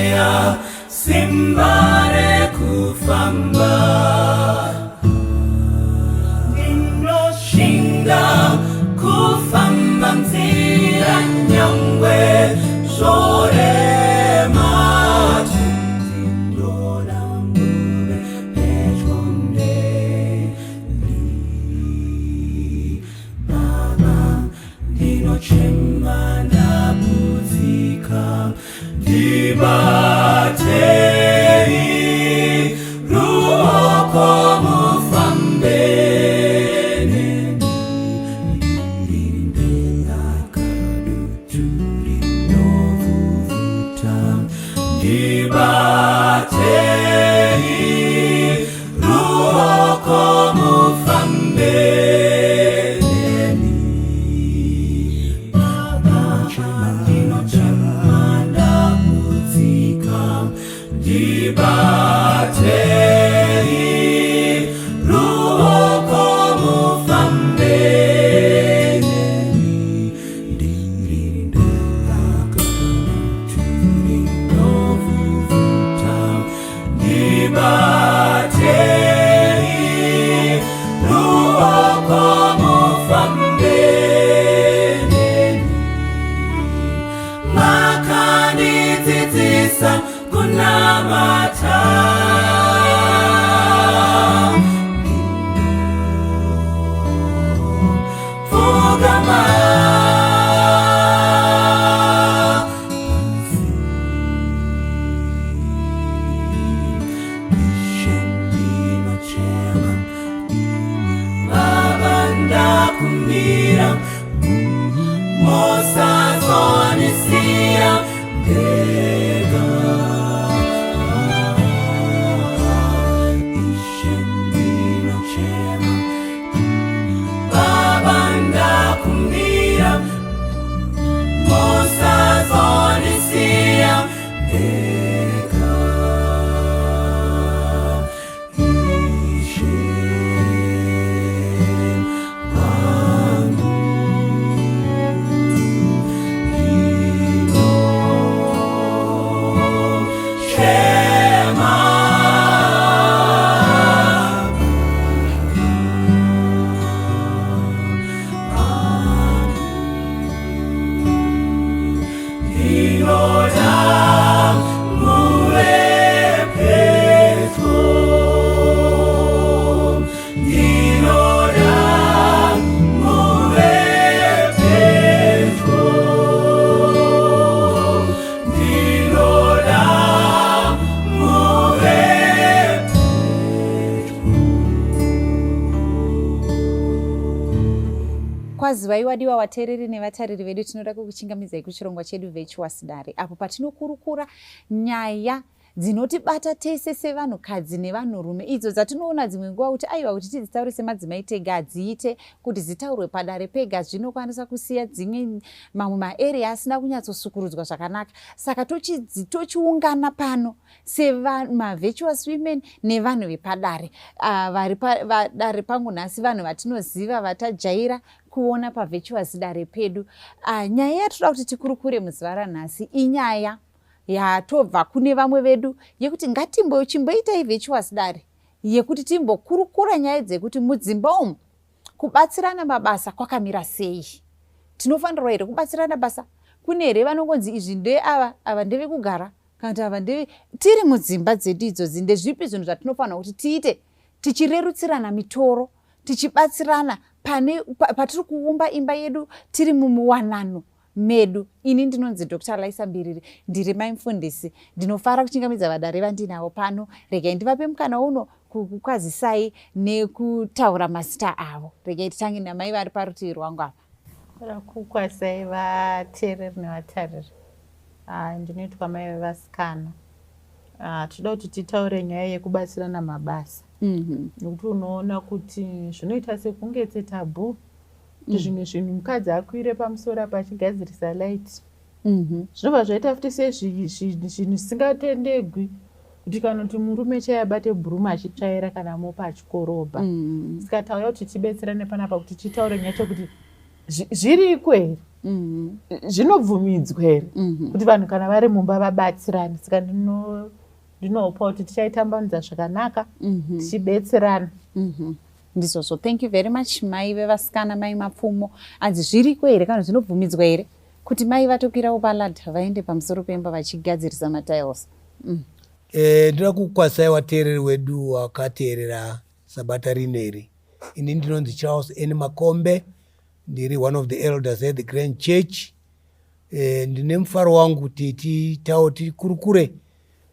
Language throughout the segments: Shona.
Mweya simba rekufamba. Ndinoshinga kufamba nzira nyangwe zvorema. Tenzi ndoda muve pedyo neni. Baba, ndinochema ndambudzika, ndibatei ruoko mufambe neni. Ndiri ndega kadutu rinovhuvhuta, ndibatei ruoko mufambe neni. Baba, ndinochema ndambudzika, ndibatei ruoko mufambe neni. Ndiri ndega kadutu rinovhuvhuta, ndibatei ruoko mufambe neni. Makandidzidzisa kunamata. Pfugama pasi. Ishe, ndinochema imi. Baba, ndakumbira musazondisiya ndega. Ishe, ndinochema imi. Baba, ndakumbira musazondisiya ndega. Ishe wangu, ndinochema. Ndinoda muve pedyo. Ndinoda muve pedyo. Ndinoda muve. Kwazivai wadiwa vateereri nevatariri vedu. Tinoda kukuchingamidzai kuchirongwa chedu Virtuous Dare, apo patinokurukura nyaya dzinotibata tese sevanhukadzi nevanhurume, idzo dzatinoona dzimwe nguva kuti aiwa, kuti tidzitaure semadzimai tega hadziite, kuti dzitaurwe padare pega zvinokwanisa kusiya dzimwe mamwe maarea asina kunyatsosukurudzwa zvakanaka. Saka tochiungana pano semavirtuous women nevanhu vepadare. Vari padare pangu nhasi vanhu vatinoziva, vatajaira kuona paVirtuous Dare pedu. Nyaya yatoda kuti tikurukure muzuva ranhasi inyaya yatobva kune vamwe vedu yekuti ngatimbochimboitai Virtuous Dare yekuti timbokurukura nyaya dzekuti mudzimba umu kubatsirana mabasa kwakamira sei. Tinofanirwa here kubatsirana basa? Kune here vanongonzi izvi ndeava, ava ndevekugara, kana kuti ava ndeve? Tiri mudzimba dzedu idzodzi, ndezvipi zvinhu zvatinofanira kuti tiite tichirerutsirana mitoro, tichibatsirana pane patiri kuumba imba yedu, tiri mumuwanano medu? Ini ndinonzi Dr Laisa Mbiriri, ndiri mai mufundisi. Ndinofara kuchingamidza vadare vandinavo pano. Regai ndivape mukana uno kukukwazisai nekutaura mazita avo. Regai titange namai vari parutivi rwangu apa. Kukwazisai vateereri nevatariri. Ndinoitwa mai vevasikana. Tinoda kuti titaure nyaya yekubatsirana mabasa, nekuti unoona kuti zvinoita sekunge setaboo kuti zvimwe zvinhu mukadzi akwire pamusoro apa achigadzirisa light. Zvinobva zvaita futi sezvinhu zvisingatendegwi kuti kana kuti murume chai abate bhurumu achitsvaira kana mopa achikorobha. Saka tauya kuti tibetserane panapa kuti titaure nyaya yacho kuti zviriko here. Zvinobvumidzwa here kuti vanhu kana vari mumba vabatsirane? Saka ndinopa kuti tichaitambanudza zvakanaka, tichibetserana. Ndizvozvo. Thank you very much, mai vevasikana, Mai Mapfumo. Hanzi zviriko here kana zvinobvumidzwa here kuti mai vatokwirawo paladder, vaende pamusoro pemba vachigadzirisa matiles? Ndoda kukwazisai vateereri wedu wakateerera sabata rineri. Ini ndinonzi Charles N Makombe, ndiri one of the elders at the Grand Church. Ndine mufaro wangu kuti titawo tikurukure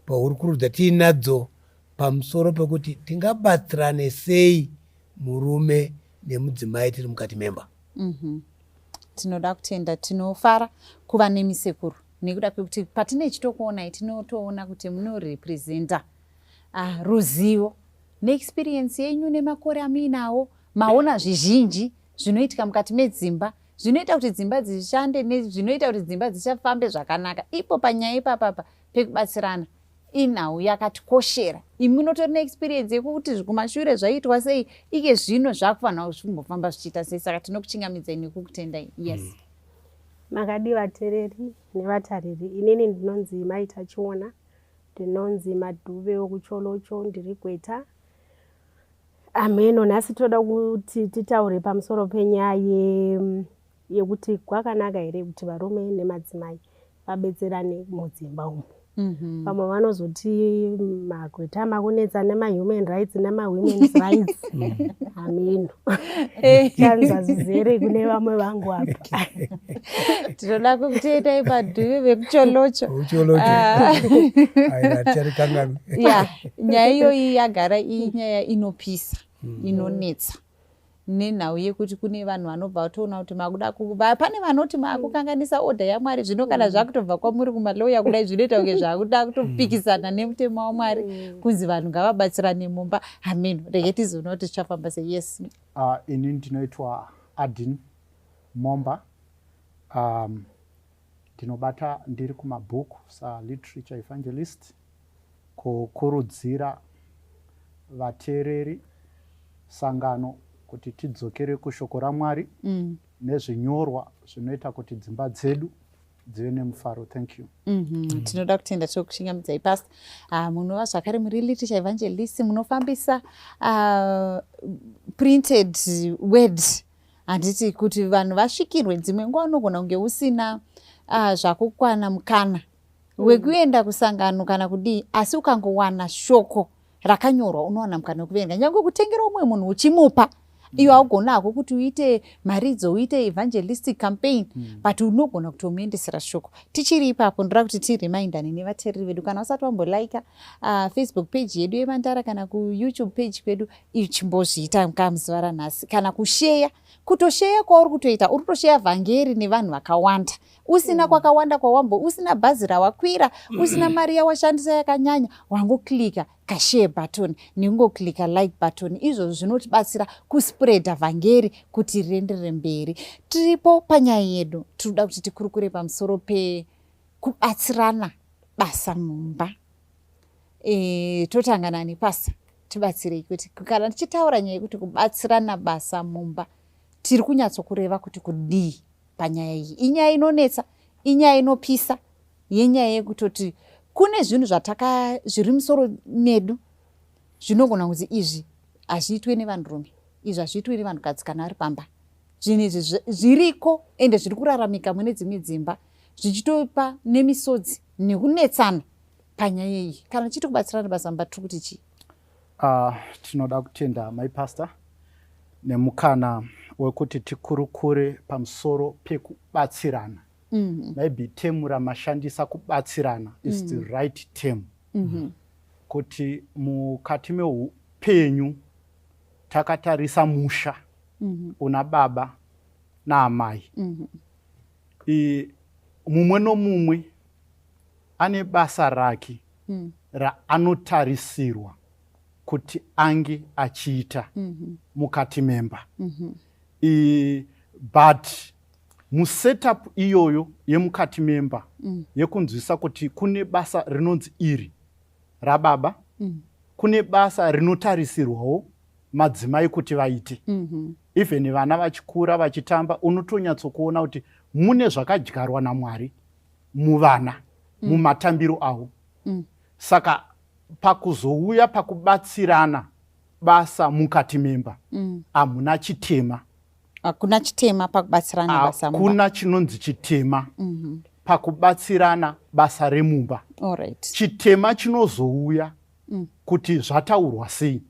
pahurukuro dzatiinadzo pamusoro pekuti tingabatsirane sei murume nemudzimai tiri mukati memba. Tinoda kutenda, tinofara kuva nemisekuru nekuda kwekuti patine chitokuonai, tinotoona kuti munorepresenta ruzivo neexperience yenyu nemakore amuinawo. Maona zvizhinji zvinoitika mukati medzimba, zvinoita kuti dzimba dzishande nezvinoita kuti dzimba dzichafambe zvakanaka. Ipo panyaya ipapapa pekubatsirana, inhau yakatikoshera. Imi munotori neexperience yekuti kumashure zvaiitwa sei, ike zvino zvakufanira zvimbofamba zvichiita sei. Saka tinokuchingamidzai nekukutendai. Yes. Makadi vateereri nevatariri? Inini ndinonzi Maita Chiona, ndinonzi Madhuve wekuCholocho, ndiri gweta. Ameno nhasi toda kuti titaure pamusoro penyaya yekuti kwakanaka here kuti varume nemadzimai vabetserane mudzimba umu. Vamwe vanozoti magweta makunetsa nemahuman rights nemawomen's rights. Ameno chanzwa zvizere kune vamwe vangu apa. Tinoda kukutendai, Madhuve vekuCholocho. Ucholocho. Ah. Aiwa, ticharikanganwe. Ya, nyaya iyoyi yagara inyaya inopisa, inonetsa, nenhau yekuti kune vanhu vanobva vatoona kuti makuda pane vanoti makukanganisa order yaMwari. Zvino kana zvakutobva kwamuri kumaloya kudai, zvinoita kunge zvakuda kutopikisana nemutemo waMwari kunzi vanhu ngavabatsirane mumba. Hameno, rege tizoona kuti zvichafamba sei. Yes. Ini ndinoitwa Adin Momba. Ndinobata ndiri kumabhuku saliterature evangelist, kukurudzira vateereri, sangano, kuti tidzokere kushoko raMwari nezvinyorwa zvinoita kuti dzimba dzedu dzive nemufaro. Thank you. Tinoda kutenda, tokuchingamidzai, Pastor. Munova zvakare muri literature evangelist, munofambisa printed word, handiti, kuti vanhu vasvikirwe. Dzimwe nguva unogona kunge usina zvakukwana mukana wekuenda kusangano kana kudii, asi ukangowana shoko rakanyorwa unowana mukana wekuverenga, nyange kutengera umwe munhu uchimupa. Iyo haugona hako kuti uite mharidzo, uite evangelistic campaign, but unogona kutomuendesera shoko. Tichiri ipapo, ndoda kuti tiremindane nevateereri vedu, kana usati wambolaika Facebook page yedu yeMandara kana kuYouTube page kwedu, ichimbozviita kamuzuva ranhasi, kana kusheya. Kutosheya kwauri kutoita, uri kutosheya vhangeri nevanhu vakawanda usina kwakawanda kwawambo, usina bhazi rawakwira, usina mari yawashandisa yakanyanya. Wangoklika kashare button nekungoklika like button, izvozvo zvinotibatsira kuspreada vhangeri kuti rienderere mberi. Tiripo panyaya yedu, tinoda kuti tikurukure pamusoro pekubatsirana basa mumba. Totanga nani, Pastor? Tibatsirei kuti kana tichitaura nyaya yekuti kubatsirana basa mumba, tiri kunyatsokureva kuti kudii panyaya iyi? Inyaya inonetsa, inyaya inopisa, yenyaya yekutoti kune zvinhu zvataka zviri musoro medu zvinogona kunzi izvi hazviitwe nevanhurume, izvi hazviitwe nevanhukadzi kana ari pamba. Zvinhu izvi zviriko ende zviri kuraramika mune dzimwe dzimba, zvichitopa nemisodzi nekunetsana panyaya iyi. Kana tichiti kubatsirana basa mumba, tiri kuti chii? Tinoda kutenda mai Pastor nemukana wekuti tikurukure pamusoro pekubatsirana. Maybe term ramashandisa, kubatsirana, is the right term, kuti mukati meupenyu takatarisa musha una baba naamai, mumwe nomumwe ane basa rake raanotarisirwa kuti ange achiita mukati memba. But musetup iyoyo yemukati memba, yekunzwisa kuti kune basa rinonzi iri rababa, kune basa rinotarisirwawo madzimai kuti vaite. Even vana vachikura vachitamba, unotonyatsokuona kuti Mune zvakadyarwa naMwari muvana, mumatambiro avo. Saka pakuzouya pakubatsirana basa mukati memba, hamuna chitema. Hakuna chitema pakubatsirana basa mumba. Hakuna chinonzi chitema pakubatsirana basa remumba. Chitema chinozouya kuti zvataurwa sei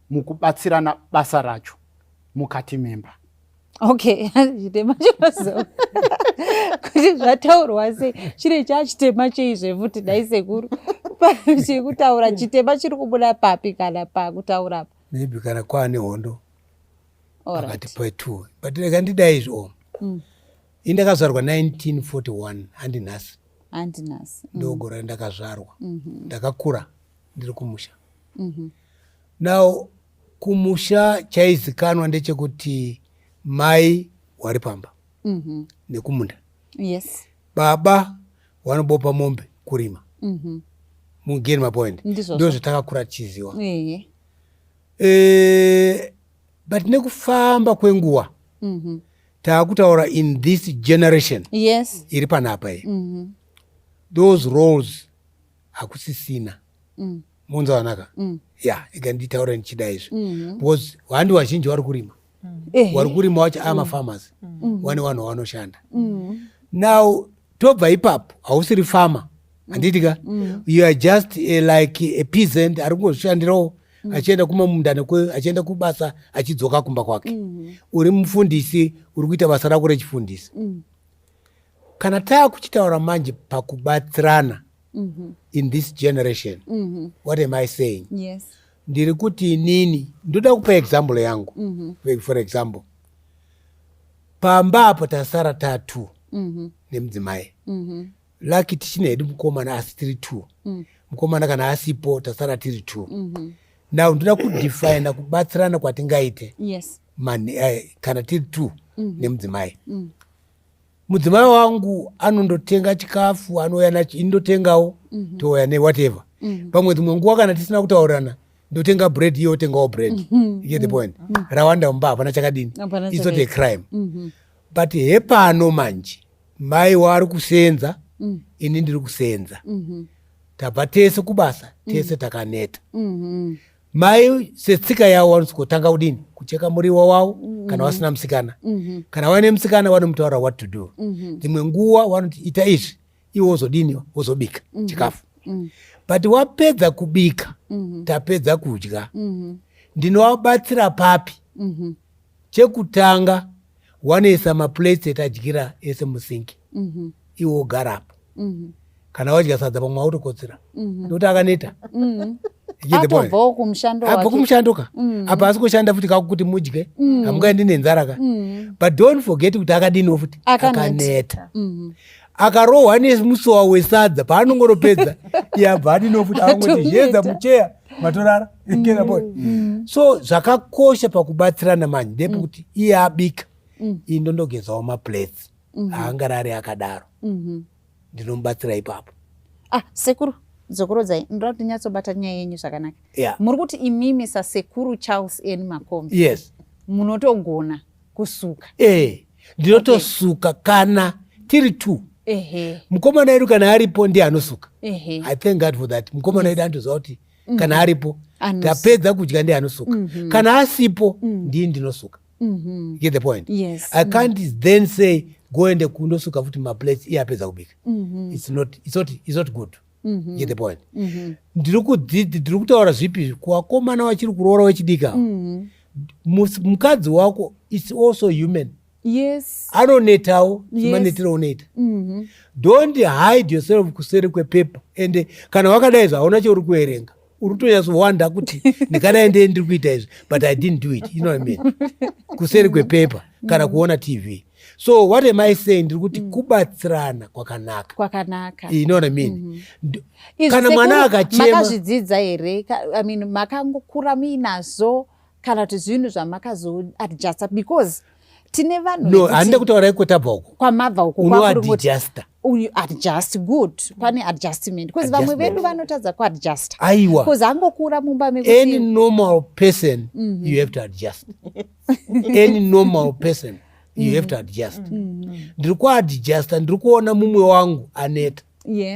mukubatsirana basa racho mukati memba. Okay, chitema chinozo kuti zvataurwa sei, chine chachitema cheizve futi? Dai sekuru chekutaura chitema chiri kubuda papi kana pakutaura apa? Maybe kana kwaane hondo pakati pe2, but rega ndidai izvi o ini ndakazvarwa 1941, handi nhasi. Handi nhasi. Ndogore randakazvarwa. Ndakakura ndiri kumusha. Now kumusha chaizikanwa ndechekuti mai wari pamba nekumunda, baba wanobopa mombe, kurima. Mugeni mapoint? Ndizvozvo. Ndo zvatakakura tichiziwa. But nekufamba kwenguva, taakutaura in this generation iri panapa iyi, those roles hakusisina. Munzawanaka ya, ega nditaure ndichida izvi because handi vazhinji vari kurima. Vari kurima wacho amafarmers, wane vanhu vanoshanda. Now tobva ipapo, hausiri farmer, handiti ka? You are just like a peasant ari kungozvishandirawo, achienda kumamunda, achienda kubasa, achidzoka kumba kwake. Uri mufundisi, uri kuita basa rako rechifundisi. Kana taakuchitaura manje pakubatsirana in this generation, what am I saying? Ndiri kuti inini ndoda kupa example yangu. For example, pamba apo tasara tatu nemudzimai. Lucky tichine hedu mukomana, asi tiri two. Mukomana kana asipo, tasara tiri two. Now ndoda kudefina kubatsirana kwatingaite kana tiri two nemudzimai. Mudzimai wangu anondotenga chikafu, anouya nacho, ini ndotengawo, touya newhatever. Pamwe dzimwe nguva kana tisina kutaurirana, ndotenga bread, iye otengawo bread. You get the point? Rawanda mumba hapana chakadini. Hapana. It's not a Chakaita. crime. But hepano manje mai waari kusenza, ini ndiri kusenza, tabva tese kubasa, tese takaneta. Mai setsika yavo vanosvikotanga kudini? Kucheka muriwo wavo kana vasina musikana. Kana vaine musikana, vanomutaura what to do. Dzimwe nguva vanoti, "Ita izvi," iwe wozodini? Wozobika chikafu. But wapedza kubika, tapedza kudya, ndinovabatsira papi? Chekutanga, wanoisa maplates etadyira ese musink, iwe wogarapo. Kana wadya sadza, pamwe wautokotsera nokuti akaneta. You get the point? Atobvawo kumushando Abva wake. kumushando ka, apa asi kushanda futi kakuti mudye, hamungaendi nenzara ka. But don't forget kuti akadiniwo futi? Akaneta. Akaneta, akarohwa nemusuwa wesadza. Paanongoropedza, iye abva adiniwo futi? Angoti zhedza mucheya, matorara. You get the point? So zvakakosha pakubatsirana manje ndepekuti iye abika, ini ndondogezawo maplates, haangarari akadaro. Ndinomubatsira ipapo. Ah, sekuru, dzokorodzai, ndoda kuti nyatsobata nyaya yenyu zvakanaka. Muri kuti imimi sasekuru Charles N Makombe munotogona kusuka? Ndinotosuka kana tiri two. Mukomana wedu kana aripo ndiye anosuka. I thank God for that. Mukomana wedu anotoziva kuti kana aripo, Anosuka. tapedza kudya, ndiye anosuka. Kana asipo, ndii ndinosuka. You get the point? Yes. I can't then say, "Goende kundosuka futi maplates," iye apedza kubika. It's not good. You get the point? Ndiri kudzidzi, ndiri kutaura zvipi kuvakomana vachiri kuroora wechidiki ava? Mukadzi wako is also human. Anonetawo semanetero unoita. Don't hide yourself kuseri kwepepa. Ende kana wakadai izvo, hauna cheuri kuverenga, uri kutonyatsowanda kuti ndikadai ndee ndiri kuita izvi, but I didn't do it, you know what I mean? Kuseri kwepepa kana kuona TV. So what am I saying? Ndiri kuti kubatsirana kwakanaka. Kwakanaka. You know what I mean? Izvi Kana mwana sekuru, akachema. Makazvidzidza here? I mean, makangokura muinazvo kana kuti zvinhu zvamakazoadjusta? Because tine vanhu No, handida kutaura ikwetabva uko. Kwamabva uko kwakuri kungoti Unoadjusta. Uyu adjust, good, pane adjustment, because vamwe Adjustment. vedu vanotadza kuadjusta Aiwa. because angokura mumba Any mekuti normal person, you have to adjust. Any normal person, You have to adjust. Ndiri kuadjusta, ndiri kuona mumwe wangu aneta.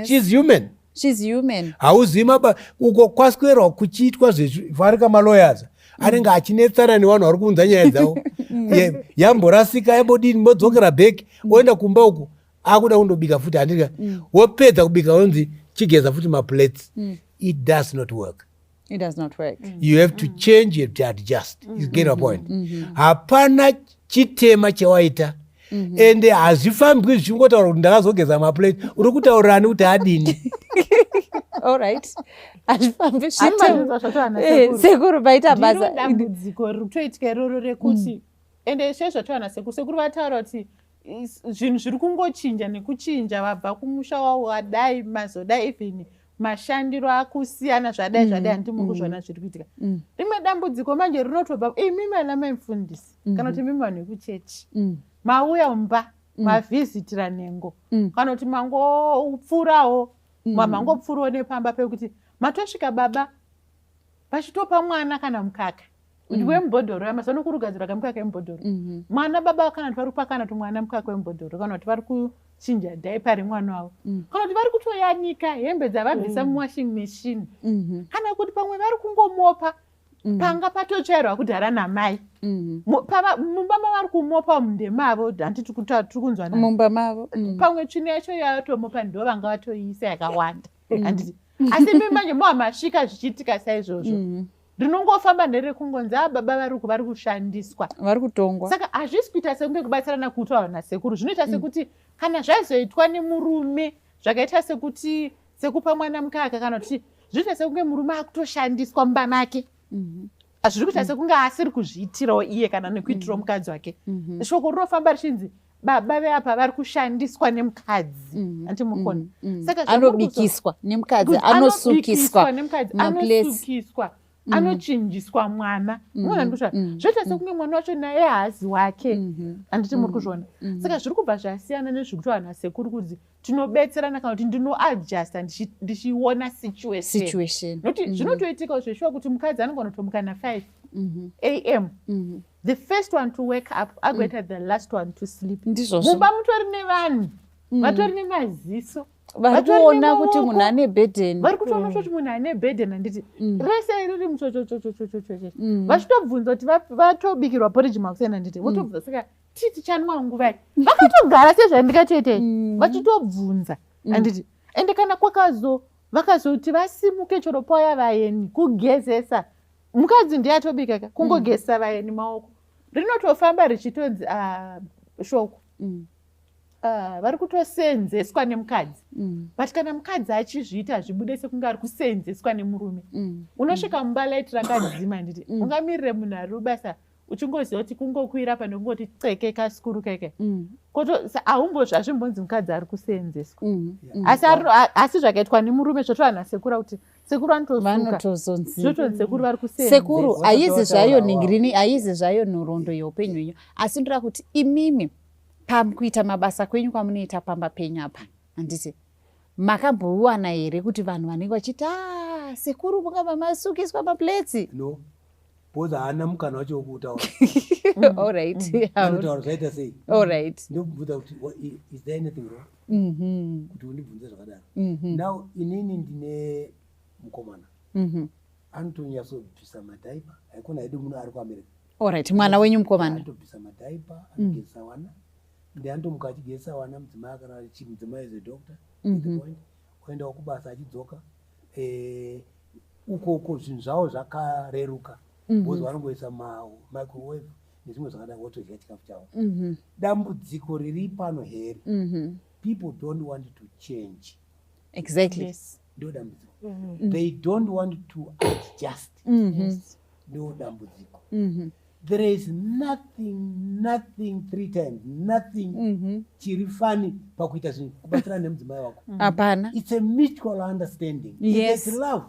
She's human. She's human. Hauzivi maba uko kwaswerwa kuchiitwa zvefarika malawyers anenge achinetsana nevanhu vari kuunza nyaya dzavo. Yamborasika, yambodini, modzokera back, oenda kumba uku akuda kundobika futi, handika? Wopedza kubika, onzi chigeza futi maplates. It does not work. It does not work. You have to change, you have to adjust. You get a point? Hapana chitema chawaita, ende hazvifambwi zvichingotaura kuti ndakazogeza maplate. Uri kutaurirani kuti adini? All right, hazvifambi. Zvitema zvitema. Sekuru, paita Ndiro basa. Dambudziko riri kutoitika iroro rekuti, ende sezvataura sekuru, sekuru vataura kuti zvinhu zviri kungochinja nekuchinja. Vabva kumusha wavo, vadai mazodai, even mashandiro akusiyana, zvadai zvadai, handiti muri kuzviona zviri kuitika? Rimwe dambudziko manje rinotobva imimi ana mai mufundisi kana kuti imimi vanhu vekuchechi, mauya mumba, mavhizitira nhengo, kana kuti mangopfuurawo, mangopfuurawo nepamba pekuti matosvika baba vachitopa mwana kana mukaka wemubhodhoro. Yamazuva kurugadzirwa kamukaka emubhodhoro, mwana baba kana kuti vari kupa kana kuti mwana mukaka wemubhodhoro, kana kuti vari kuchinja diaper remwana wavo, kana kuti vari kutoyanika hembe dzavabvisa muwashing machine, kana kuti pamwe vari kungomopa panga patotsvairwa kudhara namai. Mumba mavari kumopa umu ndemavo, handiti? Tiri kunzwana? Mumba mavo. Pamwe tsvina yacho yavatomopa ndo vanga vatoiisa yakawanda, handiti? Asi imi manje mova masvika zvichiitika saizvozvo, rinongofamba nderekungonzi a baba variku vari kushandiswa. Vari kutongwa. Saka hazvisi kuita sekunge kubatsirana kutaura nasekuru. Zvinoita sekuti kana zvazoitwa nemurume, zvakaita sekuti sekupa mwana mukaka, kana kuti zvinoita sekunge murume akutoshandiswa mumba make. Zviri kuita sekunge asiri kuzviitirawo iye kana nekuitirawo mukadzi wake. Shoko rinofamba richinzi baba veapa vari kushandiswa nemukadzi, handiti mukona? Saka Anobikiswa nemukadzi, anosukiswa nemukadzi, maplates. Anosukiswa, anochinjiswa mwana. Unoona ndikuzva zvoita sekunge mwana wacho naye haazi wake, handiti muri kuzviona? Saka zviri kubva zvasiyana nezviri kutaura nasekuru kuti tinobetserana kana kuti ndinoadjusta ndichiona situation. Situation. Nokuti zvinotoitikawo zveshuwa kuti mukadzi anogona kutomuka na5 am, the first one to wake up, agoita the last one to sleep. Ndizvozvo. Mumba mutori nevanhu vatori nemaziso, vari vatori kuona kuti nemaoko. Munhu ane burden. Vari kutoona kuti munhu ane burden, handiti? Rese riri muchochochochochochocho, vachitobvunza kuti vatobikirwa porridge makuseni, handiti? Votobvunza, saka tii tichanwa nguvai? Vakatogara sezvandikatoitei, vachitobvunza, handiti? Ende kana kwakazo vakazoti vasimuke, chero pauya vaeni, kugezesa, mukadzi ndiye atobika ka, kungogezesa vaeni maoko, rinotofamba richitonzi, "Ah, shoko, ah, vari kutosenzeswa nemukadzi." But kana mukadzi achizviita, zvibude sekunge ari kusenzeswa nemurume. Unosvika mumba light rakadzima, handiti? Ungamirire munhu ari kubasa uchingoziva kuti kungokwira pane kungoti ceke kasikuru keke, koto haumbozvi, hazvimbonzi mukadzi ari kusenzeswa. Asi asi zvakaitwa nemurume, zvotoa nasekuru kuti sekuru anotosuka, Vanotozonzi zvotonzi sekuru vari Sekuru, kusenzeswa. haizi zvayo Wataura. ningirini, haizi zvayo nhoroondo yeupenyu hwenyu, asi ndoda kuti imimi pakuita mabasa kwenyu kwamunoita pamba penyu apa, handiti makambowana here kuti vanhu vanenge vachiti, "A sekuru, mungabva masukiswa maplates"? No, because haana mukana wacho wokutaura. Allright. Anotaura zvaita sei? Allright. Ndokubvunza kuti, "Is there anything wrong kuti undibvunze zvakadaro?" Now inini ndine mukomana anotonyatsobvisa madiaper. Haikona hedu muno, ari kuAmerica. Allright, mwana wenyu mukomana. Anotobvisa madiaper, anogezesa wana, ndi anotomuka achigezesa wana. Mudzimai akana mudzimai is a doctor at the point, oendawo kubasa, achidzoka. Ukoko zvinhu zvavo zvakareruka because vanongoisa microwave nezvimwe zvakadai, votodya chikafu chavo. Dambudziko riri pano here, people don't want to change. Ndo dambudziko. They don't want to adjust. Ndo dambudziko. There is nothing, nothing, three times nothing chiri funny pakuita zvinhu kubatsirana nemudzimai wako. Hapana. It's a mutual understanding. It's love.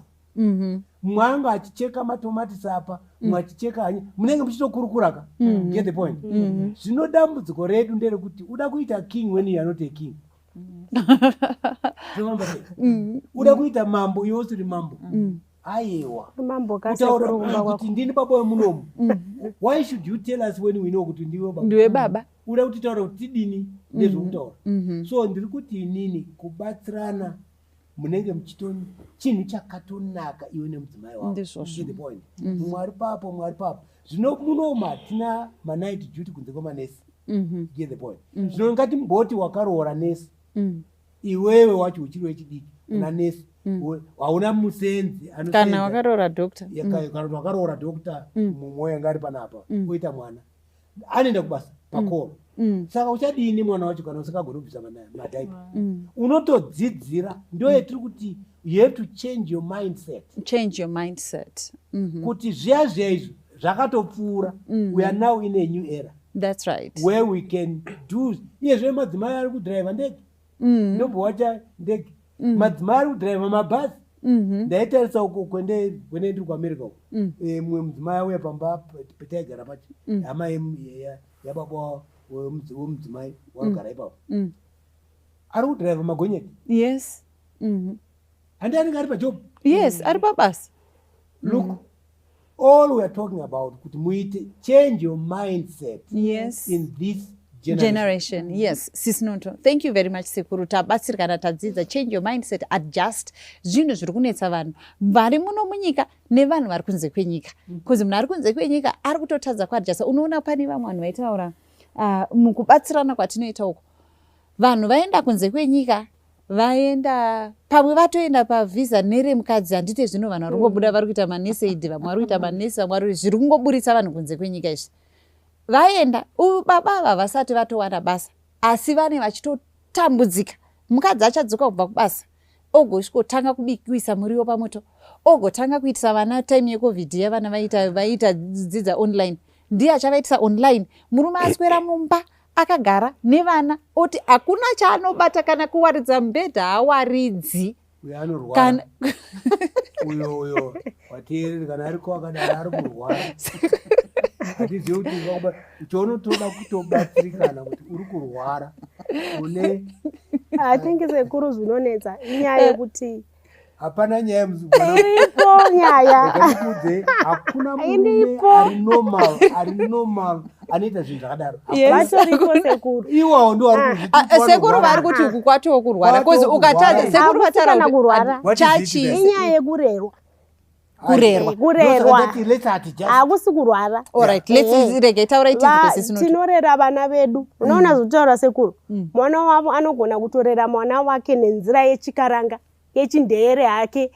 Mumwe anga achicheka matomatisi apa, mumwe achicheka hanyi, munenge muchitokurukura ka. Get the point? Zvino dambudziko redu nderekuti uda kuita king when you are not a king. Zvinofamba sei? Uda kuita mambo iwe usiri mambo? Aiwa. Mambo Kutaura kasekuru kumba kwako. Kuti ndini baba wemunomu, why should you tell us when we know kuti ndiwe baba? Ndiwe baba. Uda kuti taura kuti tidini nezvekutaura. So ndiri kuti inini kubatsirana munenge muchito chinhu chakatonaka iwe nemudzimai wako. Ndizvozvo. Get the point. Mumwe ari papo, mumwe ari papo. Zvino munomu hatina manight duty kunze kwemanesi. Get the point. Zvino ngatimboti wakaroora nesi, iwewe wacho uchiri wechidiki, una nesi, hauna musenzi Kana anosenza. wakaroora doctor. Kana kuti wakaroora doctor, mumwe wanga ari panapa, oita mwana, anoenda kubasa pakoro. Saka uchadini mwana wacho kana usingagoni kubvisa madiaper? Unotodzidzira. Ndo yetiri kuti you have to change your mindset. Change your mindset. Kuti zviya zviya izvi zvakatopfuura. We are now in a new era That's right. where we can do. Iyezve madzimai ari kudhiraivha ndege, ndobva wacha ndege, madzimai ari kudhiraivha mabhazi. Ndaitarisa uko kwende ndiri kuAmerica uko. Mumwe mudzimai auya pamba petaigara pacho, hama yababa wemudzimai warugara ipapo, ari kudhiraivha magonyeti. Handi anenge ari pajob? Yes, ari pabasa. Look, all we are talking about kuti muite change your mindset in this generation. Generation, yes. Sisinoto, thank you very much, sekuru. Tabatsirikana, tadzidza. Change your mindset, adjust. Zvinhu zviri kunetsa vanhu vari muno munyika nevanhu vari kunze kwenyika, because munhu ari kunze kwenyika ari kutotadza kuadjusta. Unoona pane vamwe vanhu vaitaura, mukubatsirana kwatinoita uko, vanhu vaenda kunze kwenyika, vaenda pamwe vatoenda pavhisa neremukadzi, handite? Zvino vanhu vari kungobuda, vari kuita manurse aid, vamwe vari kuita manesi, vamwe vari zviri kungoburitsa vanhu kunze kwenyika izvi. Vaenda, baba ava vasati vatowana basa, asi vane vachitotambudzika. Mukadzi achadzoka kubva kubasa, ogosvikotanga kuisa muriwo pamoto, ogotanga kuitisa vana. Time yeCovid yavana vaita dzidza online, ndiye achavaitisa online. Murume aswera mumba akagara nevana, oti hakuna chaanobata, kana kuwaridza mubhedha haawaridzi. Uyo anorwara. Kana Uyo wateereri, kana ariko akadaro, ari kurwara. Hatizivi kuti chaunotoda kutobatsirikana kuti uri kurwara une I think, sekuru, zvinonetsa inyaya yekuti Hapana nyaya. Iripo nyaya. Ndikudze, hakuna murume Iripo. ari normal anoita zvinhu zvakadaro. Vatoriko, sekuru. Iwawo ndo ari Ah, sekuru vari kuti uku kwatoo kurwara, because ukatadza, sekuru Hakusi vataura kana kuti kurwara. What is it chachi then? Inyaya yekurerwa. Kurerwa. Kurerwa. Hakusi kurwara. Alright, let's rege taurai tinzwe, sisinoto. Tinorera vana vedu. Unoona zvotaura sekuru, mwana wavo anogona kutorera mwana wake nenzira yechikaranga, yechindeyere hake,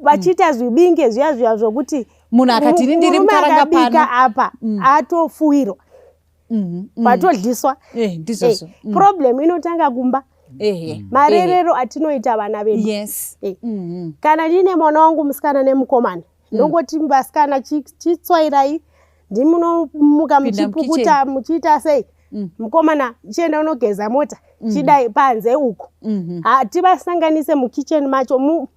vachiita zvibinge zviya zviya zvokuti Munhu akati, "Ini ndiri murume mukaranga akabika pano." apa atofuwirwa, vatodliswa. Ndizvozvo. Problem inotanga kumba, marerero atinoita vana vedu. Kana ndine mwana wangu musikana nemukomana, ndongoti, "Vasikana, chitswairai, ndimunomuka Pinda muchipukuta, muchiita sei. Mukomana, chienda unogeza mota, chidai panze uko." Hativasanganise mukicheni macho.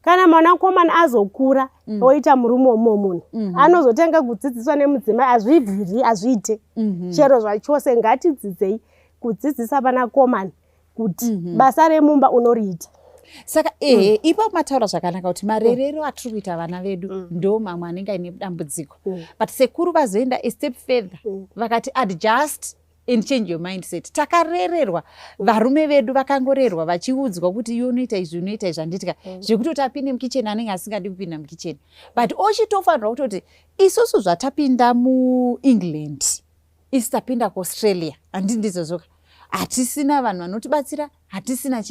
Kana mwanakomana azokura, oita murume womumwe munhu, anozotanga kudzidziswa nemudzimai. Hazvibviri, hazviite chero zvachose. Ngatidzidzei kudzidzisa vanakomana kuti basa remumba unoriita. Saka ehe, ipapo mataura zvakanaka kuti marerero atiri kuita vana vedu ndo mamwe anenge aine dambudziko. But sekuru vazoenda a step further, vakati adjust and change your mindset. Takarererwa, varume vedu vakangorerwa vachiudzwa kuti iwe unoita izvi, unoita izvi, handiti? Zvekutoti apinde mukicheni, anenge asingadi kupinda mukicheni, but ochitofanirwa kutoti isusu zvatapinda muEngland, isi tapinda kuAustralia, handi ndizvozvoka? Hatisina vanhu vanotibatsira, hatisina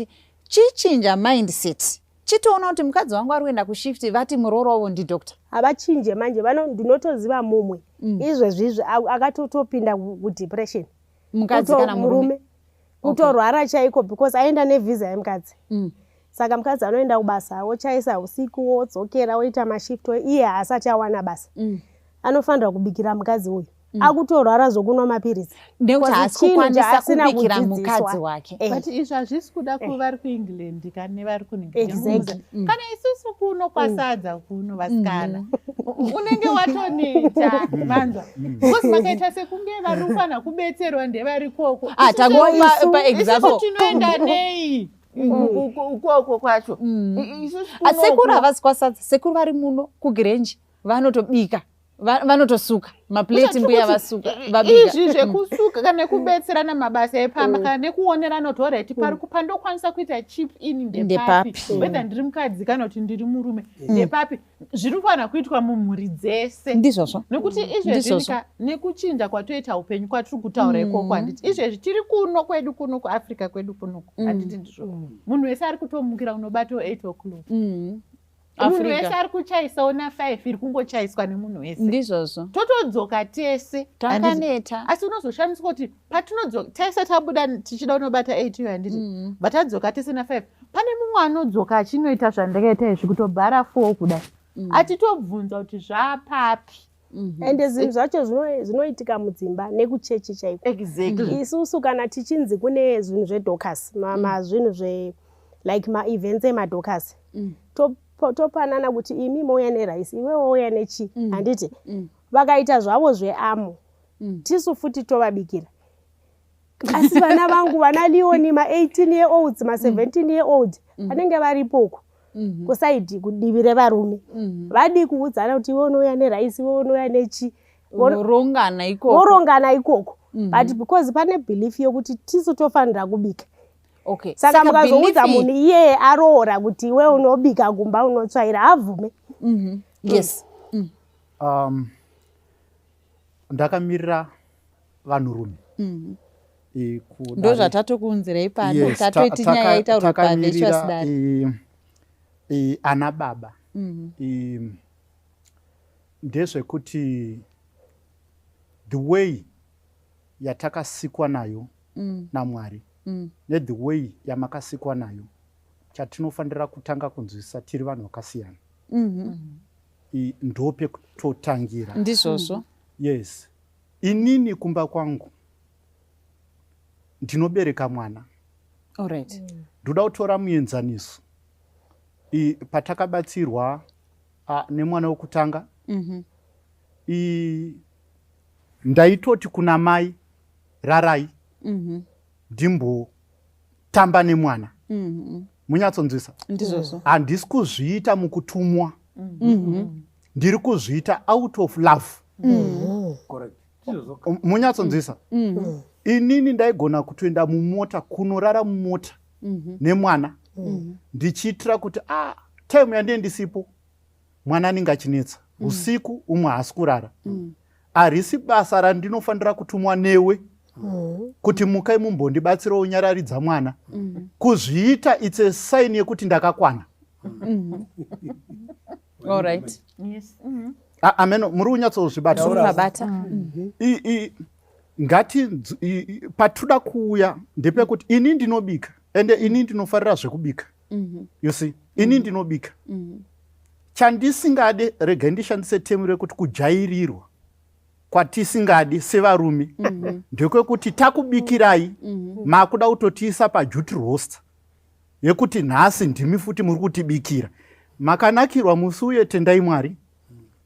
chichinja mindset, chitoona kuti mukadzi wangu ari kuenda kushift, vati muroora wavo ndidoctor. Havachinje manje vano. Ndinotoziva mumwe izvezvizvi akatotopinda kudepression. Mukadzi kana murume? Kutorwara chaiko, because aenda nevhisa yemukadzi. Saka mukadzi anoenda kubasa, ochaisa usiku, wodzokera, oita mashift, iye haasati awana basa. Anofanira kubikira mukadzi uyu. Akutorwara zvokunwa mapiritsi. Nekuti haasi Chinhu kukwanisa chaasina kubikira kudzidziswa. mukadzi wake. But izvi hazvisi kuda kuvari kuEngland kana nevari Kana isusu kuno kwasadza kuno, vasikana, unenge watoneta manzwa, because makaita sekunge vari kufanira kubetserwa ndevari koko. Ah, tangopa pa Isusu example. tinoenda nei ukoko kwacho? Isusu Ah, sekuru kunoku havasi kwasadza. Sekuru vari muno kuGrange, vanotobika. Vanotosuka maplate, mbuya vasuka, vabika. Izvi zvekusuka kana nekubetserana mabasa epamba, kana nekuonerana kuti alright, pari pandokwanisa kuita chip in ndepapi, Ndepapi. whether ndiri mukadzi kana kuti ndiri murume, ndepapi zviri kufanira kuitwa mumhuri dzese. Ndizvozvo. Nekuti izvezvi Ndizvozvo. Nekuchinja kwatoita upenyu kwatiri kutaura ikoko, handiti izvezvi tiri kuno kwedu kuno kuAfrica kwedu kunoku, handiti ndizvo? Munhu wese ari kutomukira unobatawo 8 o'clock. Munhu wese Africa. ari kuchaisawo na5, iri kungochaiswa nemunhu wese. Ndizvozvo. Totodzoka tese, handiti? Takaneta. Asi unozoshamiswa kuti patinodzoka tese tabuda tichida unobata 8 iyo, handiti? Vatadzoka tese na5, pane mumwe anodzoka achinoita zvandakaita izvi, kutobhara 4 kudai, achitobvunza kuti zvapapi. Ende zvinhu zvacho zvinoitika mudzimba nekuchechi chaiko. Isusu kana tichinzi kune zvinhu zvedocas, mazvinhu zve like maevents emadocas, topanana kuti imi mouya nerice, iwe wouya nechi, handiti? Vakaita zvavo zveamo, tisu futi tovabikira. Asi vana vangu, vana Leoni, ma18 year olds, ma17 year old, vanenge varipoko kuside, kudivi revarume, vadi kuudzana kuti iwe unouya nerice, iwe unouya nechi. Vorongana ikoko. Vorongana ikoko, but because pane belief yokuti tisu tofanira kubika. Saka mukazoudza munhu iyeye aroora kuti iwe unobika kumba, unotsvaira, abvume. Ndakamirira vanhurume. Ndo zvatatokuunzirai pano. Yes, Tatoiti nyaya itaurwa takamirira, paVirtuous Dare. Ana baba, ndezvekuti the way yatakasikwa nayo naMwari nethe way yamakasikwa nayo, chatinofanira kutanga kunzwisisa, tiri vanhu vakasiyana. Ndopekutotangira. Ndizvozvo. Yes, inini kumba kwangu ndinobereka mwana. Ndoda kutora muenzaniso. Patakabatsirwa nemwana wekutanga, ndaitoti kuna mai, "Rarai, ndimbotamba nemwana." Munyatsonzwisa? Ndizvozvo. Handisi kuzviita mukutumwa, ndiri kuzviita out of love. Correct. Ndizvozvo. Munyatsonzwisa? Inini ndaigona kutoenda mumota, kunorara mumota nemwana, ndichiitira kuti a time yandie ndisipo, mwana anenge achinetsa usiku, umwe haasi kurara. Harisi basa randinofanira kutumwa newe kuti mukai mumbondibatsirawo unyararidza mwana. Kuzviita, it's a sign yekuti ndakakwana. Alright. Yes. Ameno muri kunyatsozvibata? Taura. Mabata. Ngati patoda kuuya ndepekuti ini ndinobika, ende ini ndinofarira zvekubika. You see, ini ndinobika. Chandisingade, regai ndishandise term rekuti kujairirwa kwatisingadi sevarume, ndekwekuti takubikirai, makuda kutotiisa paduty roster yekuti nhasi ndimi futi muri kutibikira. Makanakirwa musi uye, tendai Mwari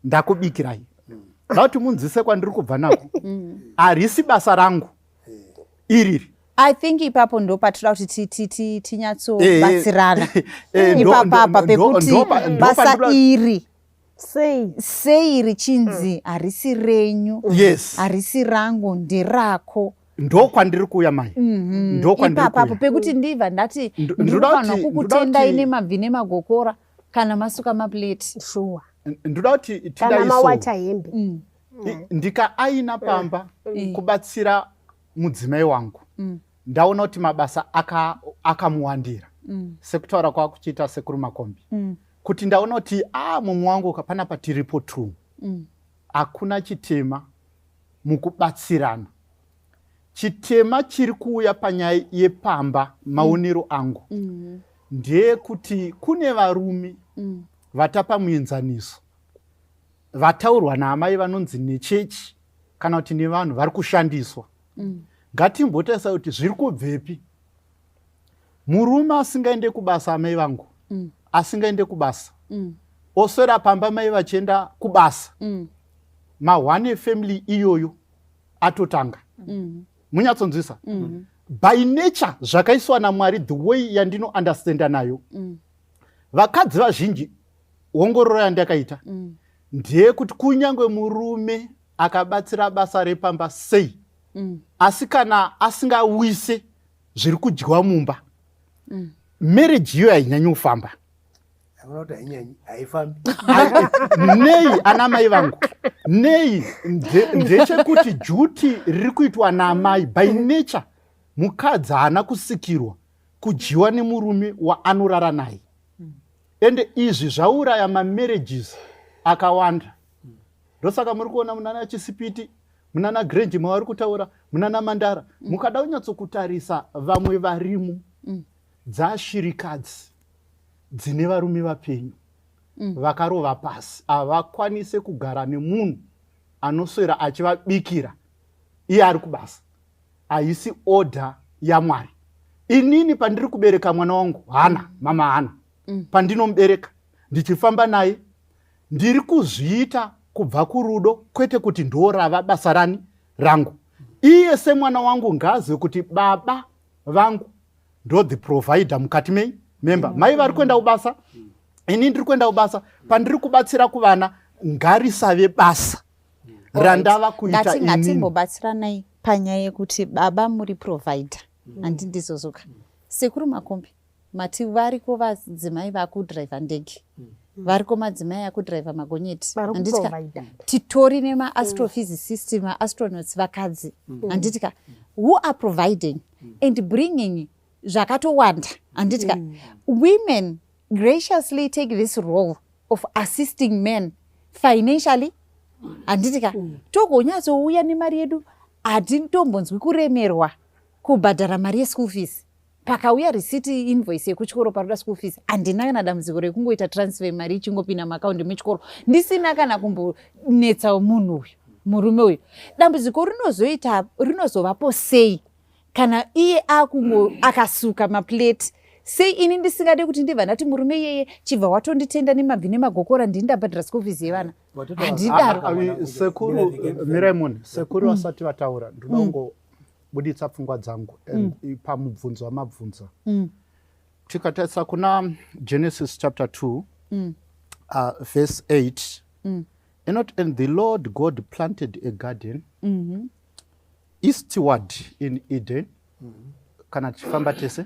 ndakubikirai. Da kuti munzwise kwandiri kubva nako. Harisi basa rangu iriri. I think ipapo ndo patinoda kuti tinyatsobatsirana ipapapa pekuti basa iri Sei? Sei richinzi harisi renyu? Harisi rangu, nderako. Ndo kwandiri kuuya, mai, ndo kwandiri Ipapapo kuuya. pekuti ndibva ndati Ndoda ndinofanira kukutendai nemabvi nemagokora kana masuka maplate. Shuwa. Ndoda kuti Kana tidai so. mawacha hembe. Ndikaaina pamba kubatsira mudzimai wangu, ndaona kuti mabasa akamuwandira, sekutaura kwakuchiita Sekuru Makombi, kuti ndaona kuti a mumwe wangu panapa tiripo two, hakuna chitema mukubatsirana. Chitema chiri kuuya panyaya yepamba, maonero angu, ndeyekuti kune varume vatapa muenzaniso vataurwa naamai vanonzi nechechi kana kuti nevanhu vari kushandiswa. Ngatimbotarisa kuti zviri kubvepi. Murume asingaende kubasa, amai vangu, asingaende kubasa, oswera pamba mai vachienda kubasa, mahwane family iyoyo atotanga. Munyatsonzwisa? By nature, zvakaiswa naMwari, the way yandinounderstanda nayo, vakadzi vazhinji, ongororo yandakaita, Ndeyekuti kunyange murume akabatsira basa repamba sei, asi kana asingawise zviri kudyiwa mumba, marriage iyo hainyanyi kufamba. Hakuna kuti hainyanyi, haifambi. Nei, ana mai vangu, nei? Ndechekuti duty riri kuitwa naamai, by nature mukadzi haana kusikirwa kudyiwa nemurume waanorara naye. Ende izvi zvauraya mamarriages akawanda. Ndosaka muri kuona munana Chisipiti, munana Grange mavari kutaura, munana Mandara. Mukada kunyatsokutarisa vamwe varimo, dzashirikadzi dzine varume vapenyu vakarova pasi, havakwanise kugara nemunhu anoswera achivabikira iye ari kubasa. Haisi order yaMwari. Inini pandiri kubereka mwana wangu Hana, mama Hana, pandinomubereka ndichifamba naye, ndiri kuzviita kubva kurudo, kwete kuti ndorava basa rani rangu. Iye semwana wangu ngaazive kuti baba vangu ndo the provider mukati mei memba. Mai vari kuenda kubasa, ini ndiri kuenda kubasa. Pandiri kubatsira kuvana, ngarisave basa randava kuita Ngati inini. Ngatimbobatsiranai panyaya yekuti baba muri provider, handi ndizozoka? Sekuru Makombe, mati variko vadzimai vakudhiraivha ndege, variko madzimai akudhiraivha magonyeti. Vari Handitika? Kuprovida. Titori nemaastrophysicist, maastronauts vakadzi, handitika, who are providing and bringing zvakatowanda, handitika? Women graciously take this role of assisting men financially, handitika? Togonyatsouya nemari yedu, hatitombonzwi kuremerwa kubhadhara mari yeschool fees. Pakauya risiti, invoice yekuchikoro, paroda school fees, handina kana dambudziko rekungoita transfer, mari ichingopinda muakaundi mechikoro, ndisina kana kumbonetsa munhu uyu, murume uyu. Dambudziko rinozoita, rinozovapo sei kana iye akungo akasuka maplate? Sei ini ndisingade kuti ndibva ndati murume iyeye, chibva watonditenda nemabvi nemagokora, ndini ndabhadhara school fees yevana? Handidaro. Sekuru, mirai, sekuru vasati vataura, ndinoda kungobuditsa pfungwa dzangu and pamubvunzo wamabvunza. Tikatarisa kuna Genesis chapter 2, verse 8, inoti, "And the Lord God planted a garden eastward in Eden," kana tichifamba tese,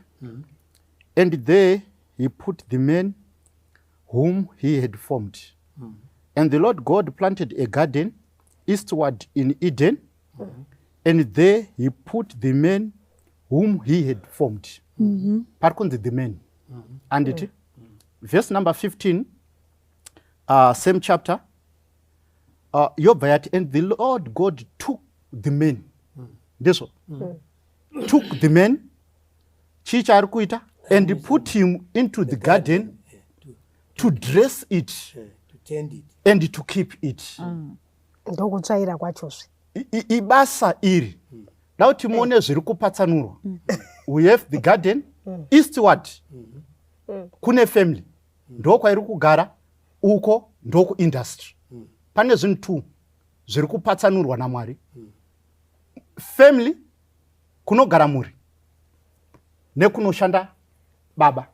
"and there he put the man whom he had formed. And the Lord God planted a garden eastward in Eden, and there he put the man whom he had formed." Pari kunzi the man, anditi? Verse number 15, same chapter, yobva yati, "And the Lord God took the man." Ndizvo, took the man, chii chaari kuita? "And put him into the garden to dress it To tend it. And to keep it." Ndokutsvaira kwachozve. Ibasa iri da kuti muone zviri kupatsanurwa. We have the garden eastward, kune family, ndokwairi kugara uko, ndokuindustry. Pane zvinhu two zviri kupatsanurwa naMwari: family, kunogara mhuri, nekunoshanda baba,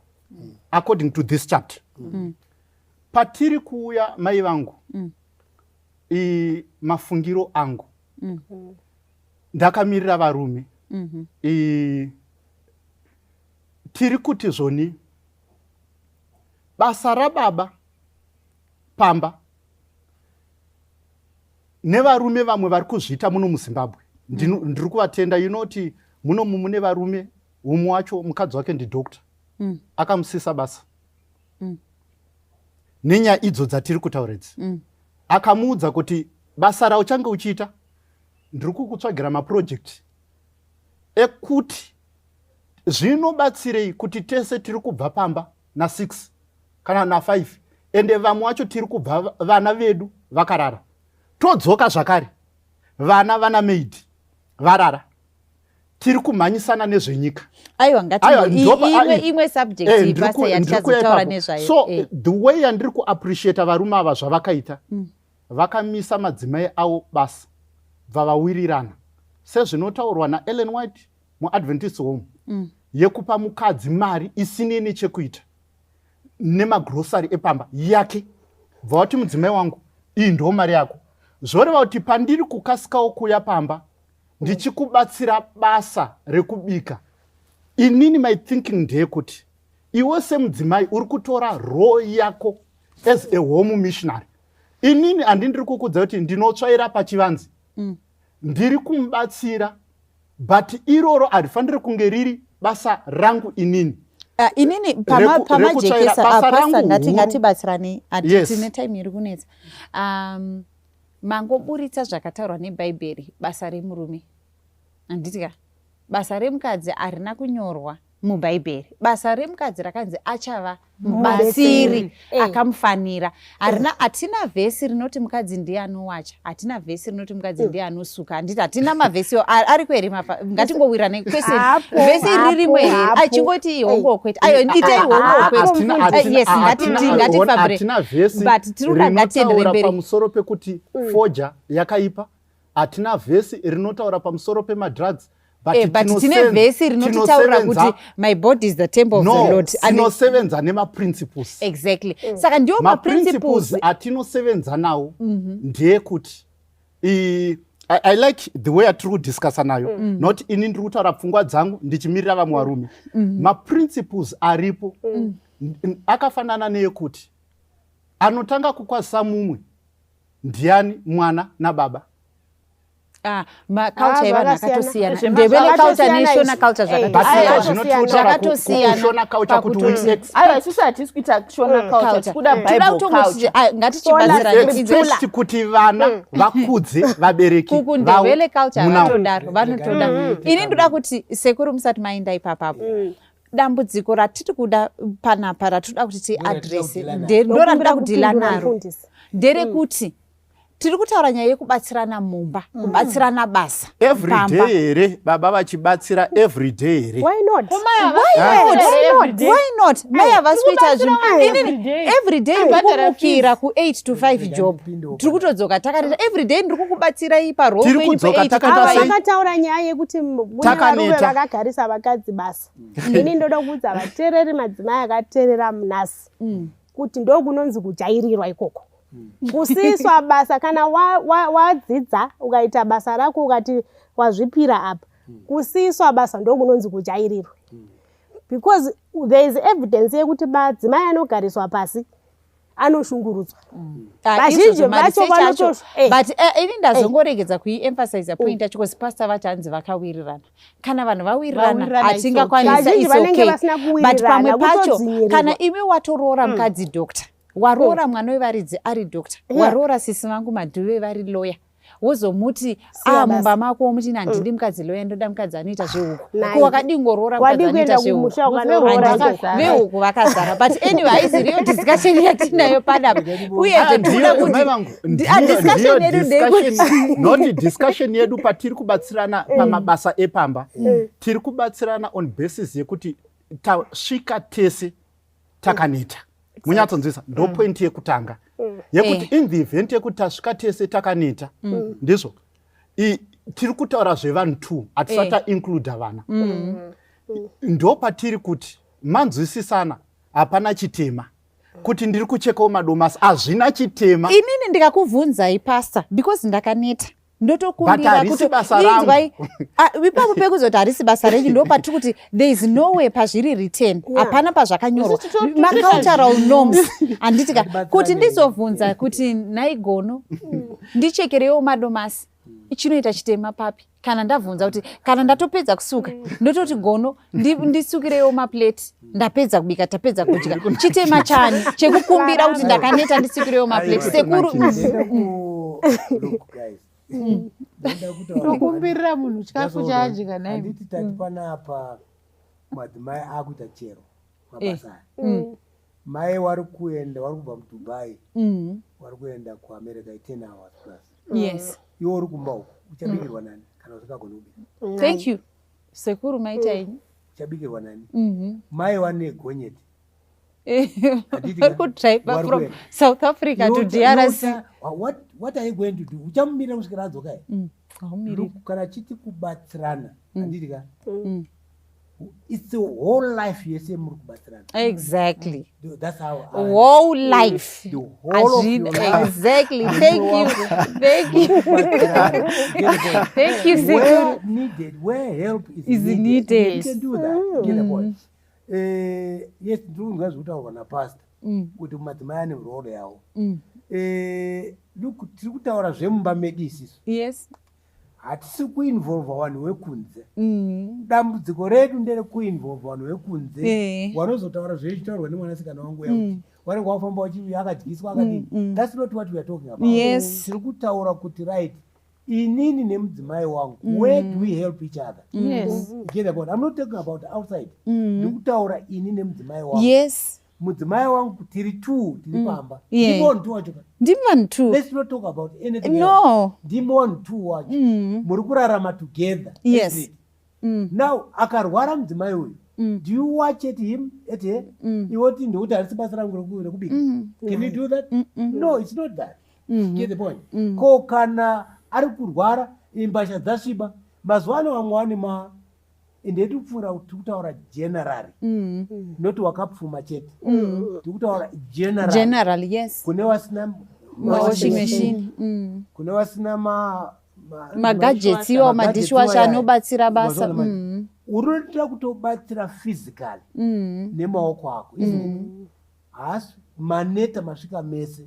according to this chapter. Patiri kuuya, mai vangu, mafungiro angu, ndakamirira varume. Tiri kuti zvoni basa rababa pamba, nevarume vamwe vari kuzviita muno muZimbabwe, ndiri kuvatenda. Inoti munomu mune varume, umwe wacho mukadzi wake ndidoctor, akamusisa basa nenyaya idzo dzatiri kutaura idzi. Akamuudza kuti basa rauchange uchiita, ndiri kukutsvagira maproject ekuti zvinobatsirei kuti tese tiri kubva pamba na6 kana na5, ende vamwe vacho tiri kubva vana vedu vakarara, todzoka zvakare vana vana maid varara, tiri kumhanyisana nezvenyika. Aiwa, ngati imwe subject ipasa yatichazotaura nezvayo. So the way yandiri kuappreciata varume ava zvavakaita, vakamisa madzimai avo basa, bva vawirirana sezvinotaurwa naEllen White muAdventist Home, yekupa mukadzi mari isinei nechekuita nemagrosari epamba yake, bva wati, "Mudzimai wangu, Iyi ndo mari yako. Zvoreva kuti pandiri kukasikawo kuuya pamba ndichikubatsira basa rekubika, inini my thinking ndeyekuti iwe semudzimai uri kutora role yako as a home missionary. Inini handindiri kukudza kuti ndinotsvaira pachivanze, ndiri kumubatsira, but iroro harifaniri kunge riri basa rangu inini. Inini Rekutsvaira, pamajekesa basa pasta rangu huru. Ngatibatsiranei. Yes. Tine time iri kunetsa. Mangoburitsa zvakataurwa neBhaibheri, basa remurume, handiti ka? Basa remukadzi harina kunyorwa muBhaibheri. Basa remukadzi rakanzi achava mubatsiri akamufanira. Harina, hatina vhesi rinoti mukadzi ndiye anowacha, hatina vhesi rinoti mukadzi ndiye anosuka, handiti? Hatina mavhesi ariko here? Ngatingowiranai kwese. Hapo, Vhesi hapo, ririmo here? hapo. Achingoti hongo kwete, ayo itei hongo Hapo, kwete. Yes, ngatifambire. Hatina vhesi But tiri kuda ngatiendere rinotaura mberi. pamusoro pekuti fodya yakaipa. Hatina vhesi rinotaura pamusoro pemadrugs, but But tine vhesi rinotitaurira tinosevenza- kuti my body is the temple of the No, Lord. tinosevenza nemaprinciples. Exactly, saka ndiwo Maprinciples maprinciples. atinosevenza nawo ndeyekuti I like the way atiri kudiscussa nayo, not ini ndiri kutaura pfungwa dzangu ndichimirira vamwe varume. Maprinciples aripo akafanana neyekuti anotanga kukwazisa mumwe ndiani? Mwana nababa. Ah, maculture Ah, evanhu zvakasiyana. akatosiyana. Ndebele Ndebele culture Zvakatosiyana neShona izvi. culture But zvakatosiyana. iko zvino tiri kutaura Zvakatosiyana kuShona culture kuti we pakuti- Aiwa, isusu hatisi kuita Shona culture, Culture. tikuda Toda Bible kutongoti culture. ngatichibatsirane. Expect kuti vana vakudze vabereki vavo KuNdebele culture munawo. vanotodaro, vanotoda. Ini ndoda kuti sekuru, musati maenda ipapapo, dambudziko ratiri kuda panapa, ratinoda kuti tiaddresse, Ndoratinoda kudeala ndo ratinoda kudeala Kupindura naro, mufundisi. nderekuti tiri kutaura nyaya yekubatsirana mumba, kubatsirana basa Every pamba. day here? Baba vachibatsira every day here? Why not? Why not? Why not? Mai havasi kuita zvinhu. Inini every day ndiri kumukira ku8 to 5 job, tiri kutodzoka takaneta. Every day ndiri kukubatsirai paroo Tiri penyu kudzoka pa8 to takaita Ava sei? 5. vakataura nyaya yekuti kune Takaneta. varume vakagarisa vakadzi basa. Ini ndoda kuudza vateereri, madzimai akateerera munhasi, kuti ndokunonzi kujairirwa ikoko, kusiyiswa basa. Kana wadzidza ukaita basa rako, ukati wazvipira apa, kusiyiswa basa ndokunonzi kujairirwa, because there is evidence yekuti madzimai anogariswa pasi anoshungurudzwa. Ah, Vazhinji izvozvo vacho maresearch acho, but ini ndazongoregedza kuiemphasize point yacho because pastor vacho hanzi vakawirirana. Kana vanhu vawirirana, Vawirirana, it's hatingakwanisa. Vazhinji It's vanenge okay. vasina But pamwe kuwirirana, pacho, kutodzvinyirirwa. kana imi watoroora mukadzi doctor, waroora mwana wevaridzi ari doctor, waroora sisi vangu Madhuve vari lawyer, wozomuti Siya a mumba basa. mako, womuti ine handidi mukadzi lawyer, ndoda mukadzi anoita zvehuku. Nai. Ko wakadingoroora mukadzi Wadii anoita kuenda zvehuku? kumusha ukanoroora? Vakazara. Ikoko. Vehuku vakazara. But anyway, haiziriyo discussion yatinayo panapa. Uyezve tinoda Mai kuti vangu, discussion ndiyo yedu ndeyekuti not discussion yedu. Patiri kubatsirana pamabasa epamba, tiri kubatsirana on basis yekuti tasvika tese takaneta. Munyatsonzwisa? Ndo point yekutanga yekuti in the event yekuti tasvika tese takaneta, ndizvo tiri kutaura zvevanhu two, hatisati taincluda vana. Ndo patiri kuti manzwisisana, hapana chitema kuti ndiri kuchekawo madomasi, hazvina chitema. Inini ndikakubvunzai, pastor, because ndakaneta, ndotokumbira But harisi kuti basa rangu. inzwai. Ah, ipapo pekuzoti harisi basa renyu, ndo patiri kuti there is no way pazviri written, hapana pazvakanyorwa. Isusu Macultural norms, handiti ka? Ngatibatsirane. Kuti ndizobvunza kuti naigono ndichekerewo madomasi, chinoita chitema papi? Kana ndabvunza kuti, kana ndatopedza kusuka, ndototi Gono, ndisukirewo maplate, ndapedza kubika, tapedza kudya, chitema chani chekukumbira kuti ndakaneta, ndisukirewo maplate, sekuru? Look, guys. Ndoda kutaura- Tokumbirira munhu chikafu chaadya nai? Handiti tati panapa madzimai akuita chero mabasa aya? Mai wari kuenda, wari kubva muDubai, wari kuenda kuAmerica, i10 hours plus. Iwe uri kumba uku, uchabikirwa nani kana usingagoni kubika? Thank you, sekuru, maita henyu. Uchabikirwa nani? Mai wane gonyeti. Handiti Vari kudriva Wari from kuenda. South Africa to DRC. What are you going to do? Uchamumirira kusvikira adzoka here? Haumiriri. Look, kana chiti kubatsirana, handiti ka? It's the whole life yese muri kubatsirana. That's how I- Whole life. The whole of your Hazvina- life. Exactly. Thank you, thank you. Kubatsirana. Get the point? Thank you, Where sekuru. needed, where help is, Is needed. you can do that. Get the point? Yes, ndiri kunzwa zvekutaurwa napastor kuti madzimai ane role yavo. Look, tiri kutaura zvemumba medu isisu. Hatisi kuinvolva vanhu vekunze. Dambudziko redu nderekuinvolva vanhu vekunze vanozotaura zveichitaurwa nemwanasikana wangu yakuti vanenge vafamba vachi akadyiswa, akadini. That's not what we are talking about. Tiri kutaura kuti, right, inini nemudzimai wangu, where do we help each other? You get the point? I'm not talking about outside. Ndiri kutaura ini nemudzimai wangu. Mudzimai wangu, tiri two, tiri pamba. Ndimo one two wacho ka. Ndimi vanhu two. Let's not talk about anything else. No. Ndimo one two wacho muri kurarama together, isn't it? Now akarwara mudzimai uyu, do you watch at him, at her, iwoti ndikuti harisi basa rangu rekubika? Can you do that? No, it's not that. Get the point? Ko kana ari kurwara, imbasha dzasviba, mazuva ano vamwe vane ma ende tikupfuura, tiri kutaura generally, not wakapfuma chete, tiri kutaura generally. General, yes. Kune vasina mawashing machine. Kune vasina magadgets iwawo, magadgets madishwasher iwayo. Anobatsira basa. Mazuva ano unotoda kutobatsira physically nemaoko ako, isn't it? Haasi maneta, masvika mese,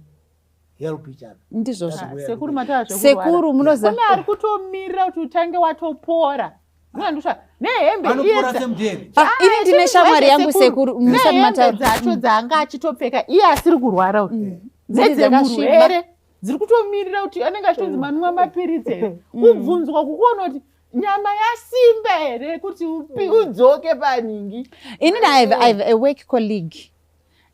help each other. Ndizvozvo. That's where Sekuru, we- mataura zvekurwara. Sekuru, munoza Kune ari kutomirira kuti utange watopora. Unondisva nehembe Anopora iye semudheri. Ah, ini ndine shamwari yangu, sekuru, musati nehembe mataura. dzacho dzaanga achitopfeka iye asiri kurwara uyu, Dziri dzakasviba. dzedzemurwere dziri kutomirira kuti anenge achitonzi manwa mapiritsi here, kubvunzwa kukuona kuti nyama yasimba here kuti udzoke paningi. Inini I have a work colleague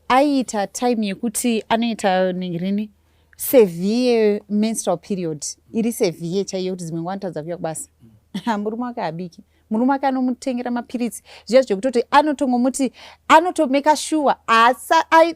aiita time yekuti anoita rini severe menstrual period, iri severe chaiyo kuti dzimwe nguva anotadza kuuya kubasa. Murume wake habiki. Murume wake anomutengera mapiritsi zviya zvekutoti anotongomuti anotomeka sure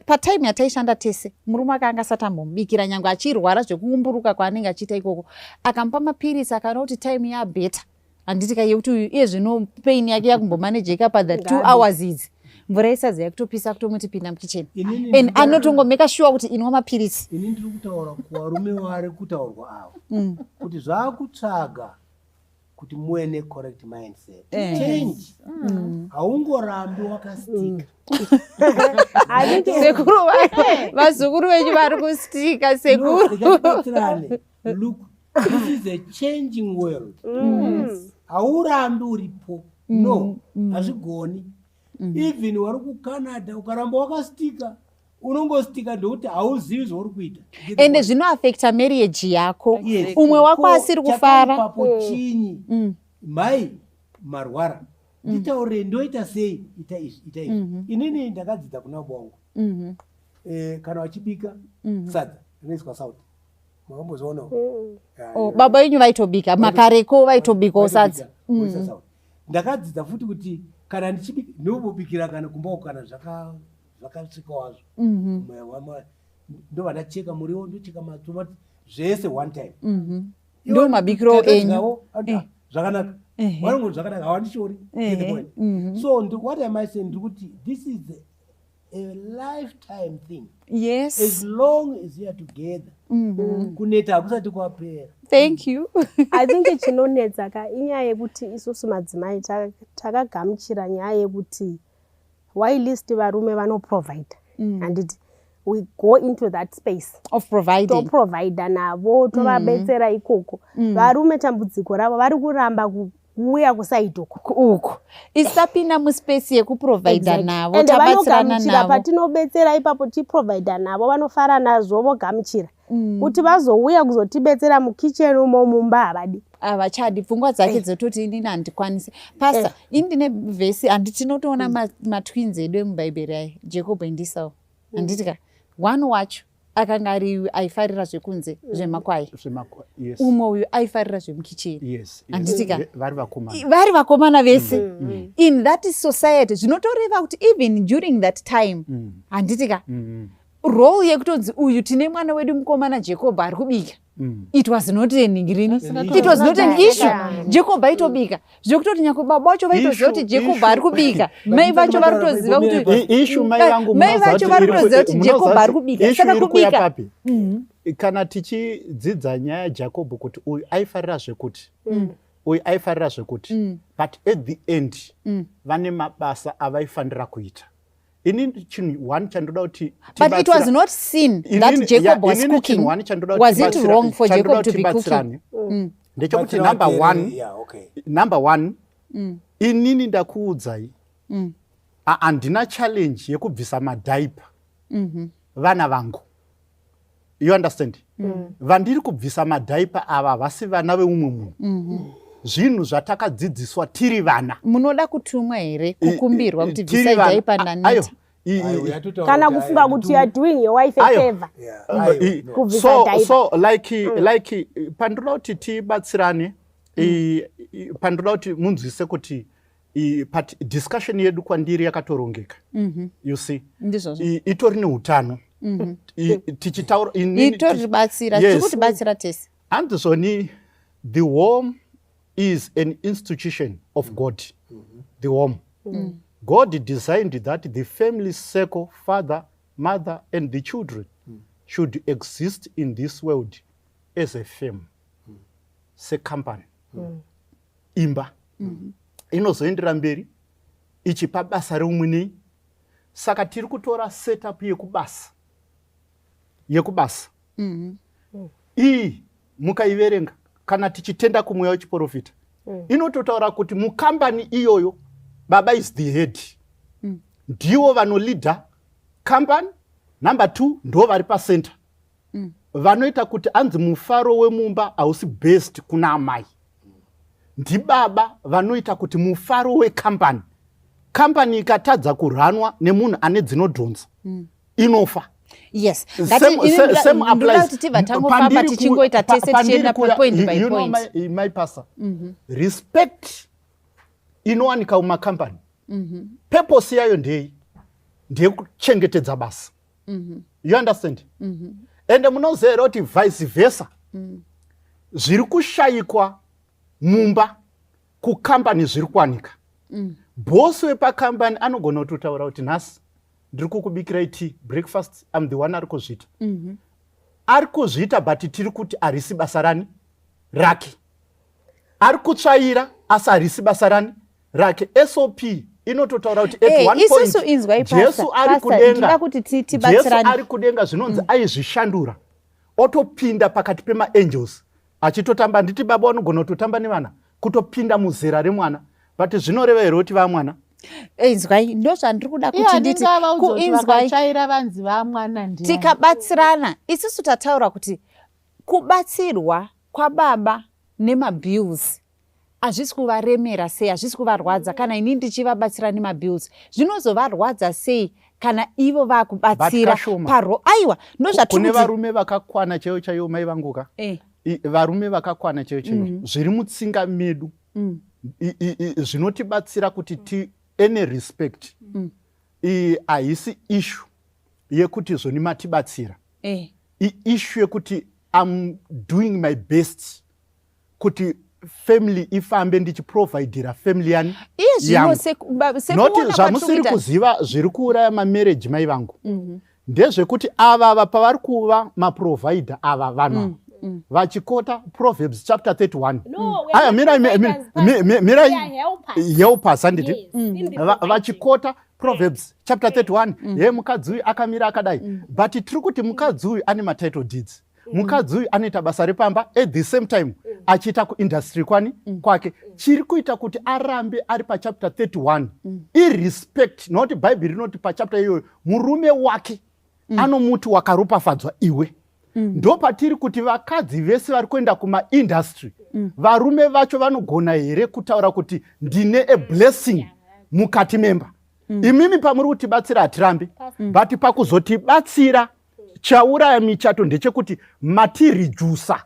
patime yataishanda tese, murume wake anga asati ambomubikira nyange achirwara zvekuumburuka kwaanenge achiita ikoko. Akamupa mapiritsi, akaona kuti time yabetter, handiti ka, yekuti uyu iye zvino pain yake yakumbomanejeka pathe 2 hours idzi, mvura yesadza yakutopisa, kutomuti pinda mukicheni. Inini And anotongomeka sure kuti inwa mapiritsi. Ini ndiri kutaura kuvarume vari kutaurwa avo kuti zvaakutsvaga kuti muve necorrect mindset change. Haungorambi wakastika. Sekuru, vazukuru venyu vari kustika, sekuru. Tibatsirane. Look, this is a changing world. Haurambi uripo, no, hazvigoni. Even wari kuCanada, ukaramba wakastika, unongostika ndokuti hauzivi zvauri kuita. Ende zvinoafecta marriage yako. Yes. Umwe wako Ko asiri kufara. chakaipapo chinyi? Mai marwara, nditaurire ndoita sei, ita izvi, ita izvi. Inini ndakadzidza kuna bongo. Kana vachibika sadza rinoiswa sauti, makambozvionawo? Oh, baba venyu vaitobika makareko, vaitobikawo sadza. Voisa sauti. Ndakadzidza futi kuti kana ndichibika ndobobikira kana kumba uko, kana zvakasvika wazvo, ndobva ndacheka muriwo, ndocheka matomati, zvese one time. Ndo mabikiro enyu. Tatadyawo, zvakanaka. Vanongoti zvakanaka, havandishori. Get the point? So what am I saying? Ndiri kuti this is a lifetime thing. As long as you are together, kuneta hakusati kwapera. Thank you. I think chinonetsa ka inyaya yekuti isusu madzimai takagamuchira nyaya yekuti whilst varume vanoprovida, handiti, we go into that space of providing. Toprovida navo, tovabetsera ikoko. Varume tambudziko ravo vari kuramba kuuya kuside uko. Uku isapinda muspace yekuprovida navo, Ende tabatsirana vanogamuchira navo. Patinobetsera ipapo, tiprovida navo, vanofara nazvo, vogamuchira. Kuti vazouya kuzotibetsera mukicheni umo, mumba, havadi. Havachadi. Pfungwa dzake dzototi inini handikwanisi, pastor. Ini ndine vhesi, handi tinotoona matwins edu emubhaibheri aya, Jacob and Esau, handiti ka? One wacho akanga ari aifarira zvekunze, zvemakwai. Yes. Umwe uyu aifarira zvemukicheni. Handiti ka? Vari vakomana. Vari vakomana vese. In that society, zvinotoreva kuti even during that time, handiti ka, Role yekutonzi uyu tine mwana wedu mukomana Jacob ari kubika, it was not an ngirini, it was not an issue. Jacob aitobika zvekutoti nyangwe baba vacho vaitoziva kuti Jacob ari kubika, mai vacho vari kutoziva kuti Issue, mai vangu, mai vacho vari kutoziva kuti Jacob ari kubika. Saka kubika papi? Kana tichidzidza nyaya yaJacob kuti uyu aifarira zvekuti, uyu aifarira zvekuti, but at the end vane mabasa avaifanira kuita. Ini chinhu one chandoda kuti But it was not sin that Jacob was cooking. Was it wrong for Jacob to be cooking? Ndechekuti number one, number one, inini ndakuudzai, handina challenge yekubvisa madiaper vana vangu, you understand? Vandiri kubvisa madiaper ava havasi vana veumwe munhu. Zvinhu zvatakadzidziswa tiri vana. Munoda kutumwa here, kukumbirwa kuti bvisai diaper ndaneta? Kana kufunga kuti you are doing your wife a favor? So like pandoda kuti tibatsirane, pandoda kuti munzwise kuti but discussion yedu kwandiri yakatorongeka, you see? Itori neutano tichitaura. Itoribatsira, tiri kutibatsira tese. Handizvoni, the home is an institution of God. The home, God designed that the family circle, father, mother and the children, should exist in this world as a firm, secompany. Imba inozoendera mberi ichipa basa reumwe nei. Saka tiri kutora setup yekubasa. Iyi mukaiverenga, kana tichitenda kumweya wechiprofita, inototaura kuti mukambani iyoyo baba is the head. Ndivo vanoleada kambani. Number two, ndo vari pacenter. Vanoita kuti anzi mufaro wemumba hausi best kuna amai, ndibaba vanoita kuti mufaro wekambani. Kambani ikatadza kurunwa nemunhu ane dzinodhonza, inofa. Yes, ndoda kuti tibva tangofamba tichingoita tese tichienda point by point. My pastor, respect inowanika mumakambani, purpose yayo ndei? Ndeyekuchengetedza basa, you understand? Ende munoziva here kuti vice versa, zviri kushayikwa mumba, kukambani zviri kuwanika? Bosi wepakambani anogona kutotaura kuti nhasi ndiri kukubikirai tea, breakfast, am the one ari kuzviita. Ari kuzviita, but tiri kuti harisi basa rani rake. Ari kutsvaira, asi harisi basa rani rake. SOP inototaura kuti at one point Jesu ari kudenga, Jesu ari kudenga, zvinonzi aizvishandura otopinda pakati pemaangels achitotamba. Handiti baba vanogona kutotamba nevana, kutopinda muzera remwana? But zvinoreva here kuti vamwana? Inzwai, ndo zvandiri kuda kuti nditi kuinzwai vanzi vamwana. Tikabatsirana isusu, tataura kuti kubatsirwa kwababa nemabills hazvisi kuvaremera sei, hazvisi kuvarwadza. Kana ini ndichivabatsira nemabills, zvinozovarwadza sei kana ivo vakubatsira paro? Aiwa, ndozvatkune varume vakakwana chaivo chaivo, mai vanguka, varume vakakwana chaivo chaivo. Zviri mutsinga medu zvinotibatsira kuti ti any respect. Haisi issue yekuti zvoni matibatsira, iissue yekuti am doing my best kuti family ifambe, ndichiprovidira family yani. Iye zvino noti zvamusiri kuziva zviri kuuraya mamarriage, mai vangu, ndezvekuti avava pavari kuva maprovider ava, vanhu ava vachiquota Proverbs chapter 31. Aya, mirai, mirai, helpers, handiti? Vachiquota Proverbs chapter 31, ye mukadzi uyu akamira akadai, but tiri kuti mukadzi uyu ane matitle deeds. Mukadzi uyu anoita basa repamba, at the same time achiita kuindustry kwani kwake. Chiri kuita kuti arambe ari pachapter 31 irespect, nokuti Bhaibheri rinoti pachapter iyoyo murume wake anomuti wakaropafadzwa iwe. Ndo patiri kuti vakadzi vese vari kuenda kumaindustry, varume vacho vanogona here kutaura kuti ndine a blessing mukati memba? Imimi pamuri kutibatsira hatirambi, but pakuzotibatsira, chauraya michato ndechekuti matiredusa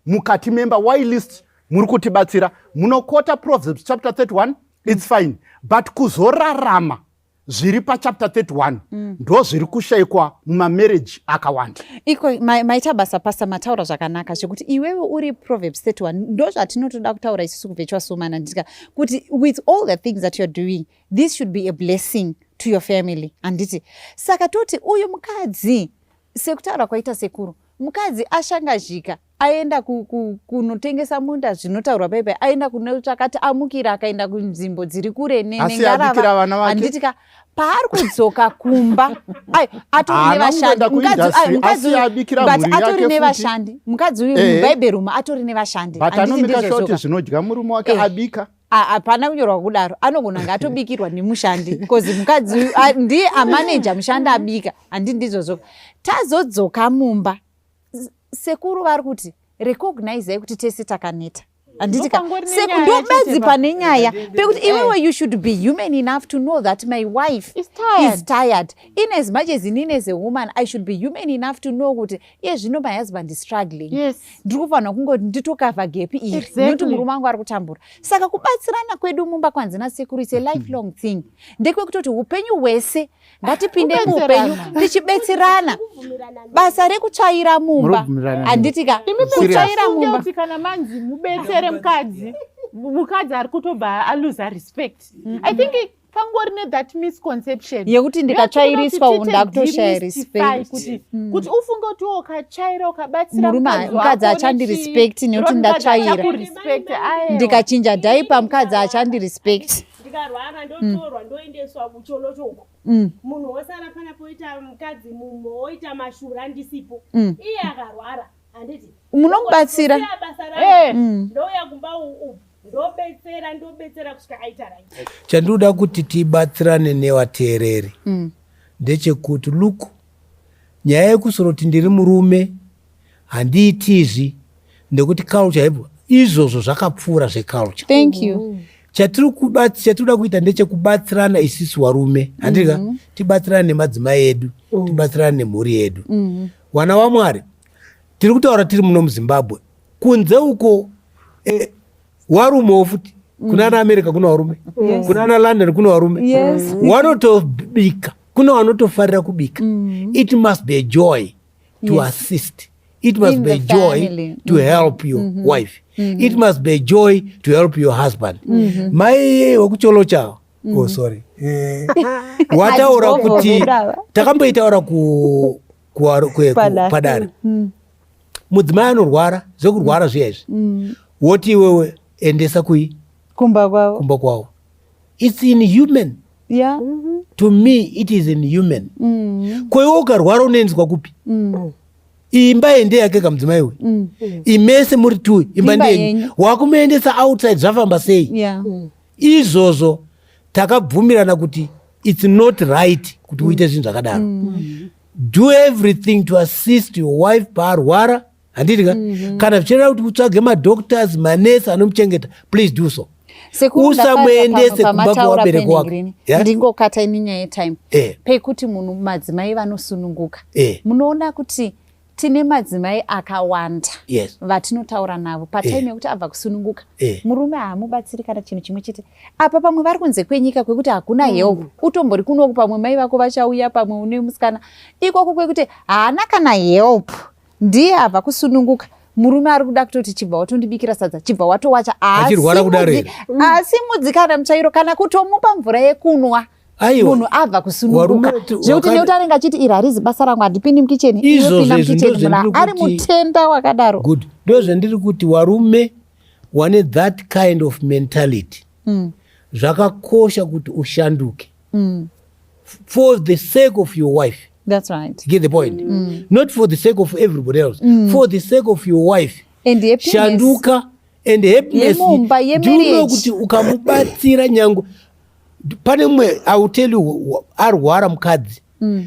mukati memba. Whilst muri kutibatsira, munoquota Proverbs chapter 31, it's fine, but kuzorarama. Zviri pachapter 31 ndo zviri kushayikwa mumamarriage akawanda. Iko maita basa, Pastor. Mataura zvakanaka zvekuti iwewe uri Proverbs 31. Ndo zvatinotoda kutaura isusu kuVirtuous Woman, handiti? Kuti with all the things that you're doing, this should be a blessing to your family, handiti? Saka toti uyu mukadzi, sekutaura kwaita sekuru, mukadzi ashangazhika, aenda kunotengesa munda, zvinotaurwa paipai, aenda kunotsvakati, amukira, akaenda kunzvimbo dziri kure Asi abikira vana vake. Handiti ka? Paari kudzoka kumba, ai, atori Haana nevashandi. kungoenda kuindustry, asi abikira But mhuri yake atori futi. nevashandi mukadzi uyu. Mubhaibheri umu atori nevashandi, But handiti? anomeka Ndizvo sure kuti zvoka. zvinodya murume wake abika. Hapana kunyorwa kudaro. Anogona kunge atobikirwa nemushandi, because mukadzi uyu, ndiye amaneja mushandi abika, handi? Ndizvozvo. Tazodzoka mumba, sekuru vari kuti recognizei kuti tese takaneta, handiti ka? Ndopangori nenyaya Ndobedzi chete. Pane nyaya pekuti iwewe you should be human enough to know that my wife Is tired. is tired. In as much as inini as a woman, I should be human enough to know kuti iye zvino my husband is struggling. Ndiri kufanira kungoti nditokavha gap iri nekuti murume wangu ari kutambura. Saka kubatsirana kwedu mumba, kwanzi nasekuru, is a lifelong thing. Ndekwekutoti upenyu hwese ngatipinde muupenyu Kubetserana. tichibetserana. Basa rekutsvaira mumba, Murikubvumirana neni? handiti ka? Serious. Kutsvaira Funge mumba. kuti kana manzi mubetsere mukadzi, mukadzi ari kutobva aluza respect. I think pangori nethat misconception Yekuti ndikatsvairiswa Yekuti ndakutoshaya demystify respect. Kuti ufunge kuti iwe ukatsvaira, ukabatsira Murume mukadzi mukadzi wako achandirespect nekuti mukadzi ndatsvaira. achakurespect. Aiwa. Ndikachinja diaper, mukadzi achandirespect. Ndikarwara, ndotorwa, ndoendeswa kucholochoko. Munhu wosara panapo oita mukadzi mumwe oita mashura ndisipo. Iye akarwara, handiti? Munomubatsira. Ndosiya basa rangu, ndouya kumba uku, ndobetsera, ndobetsera kusvika aita right. Chandinoda kuti tibatsirane nevateereri ndechekuti, look, nyaya yekusoroti ndiri murume handiiti izvi nekuti culture ipo, izvozvo zvakapfuura zveculture. Thank you. Chatinoda kuita ndechekubatsirana isusu varume, handika? Tibatsirane nemadzimai edu, tibatsirane nemhuri yedu. Wana waMwari, tiri kutaura tiri muno muZimbabwe. Kunze uko warumewo futi. Kuna ana America kuna varume, kuna ana London kuna varume vanotobika, kuna vanotofarira kubika. It must be a joy to assist. It must In be a the joy family. to help your wife. It must be a joy to help your husband. Mai wekucholocha, oh sorry, wataura Ati kuti vovo takamboitaura Padare. padare. Mudzimai anorwara, zvekurwara zviya izvi, woti iwewe endesa kui kumba kwavo. Kumba kwavo. It's inhuman. To me it is inhuman. Ko iwe ukarwara unoendeswa kupi? Imba iyi ndeyake kamudzimai uyu. Imese muri two, imba Imba ndeyenyu. Yenyu. Wakumuendesa outside, zvafamba sei? Izvozvo takabvumirana kuti it's not right kuti uite zvinhu zvakadaro. Do everything to assist your wife paarwara, handiti ka? Kana zvichireva kuti utsvage madoctors, manesi anomuchengeta, please do so. Sekuru, Usamuendese ndafarira kumba pamataura kwevabereki wako. peningrini. Yeah? Ndingokata ini nyaya yetime. Pekuti munhu, madzimai vanosununguka. Munoona kuti tine madzimai akawanda vatinotaura navo patime yekuti abva kusununguka, murume haamubatsiri kana chinhu chimwe chete. Apa pamwe vari kunze kwenyika kwekuti hakuna help. Utombori kunoku, pamwe mai vako vachauya, pamwe une musikana ikoko kwekuti haana kana help. Ndiye abva kusununguka, murume ari kuda kutoti chibva watondibikira sadza, chibva watowacha. Achirwara kudaro here? Asimudzi kana mutsvairo kana kutomupa mvura yekunwa. Aiwa. Munhu abva kusununguka Varume zvekuti nekuti anenge achiti iri harizi basa rangu, handipindi mukicheni, iwe Izvozvo pinda izvi mukicheni. ndozvendiri Munhu ari mutenda wakadaro. Good. Ndozvendiri kuti warume wane that kind of mentality, zvakakosha kuti ushanduke for the sake of your wife. That's right. Get the point? Not for the sake of everybody else, for the sake of your wife. And happiness. Shanduka and happiness. Yemumba, Do you know yemarriage. kuti ukamubatsira, nyange pane mumwe, I will tell you, arwara mukadzi,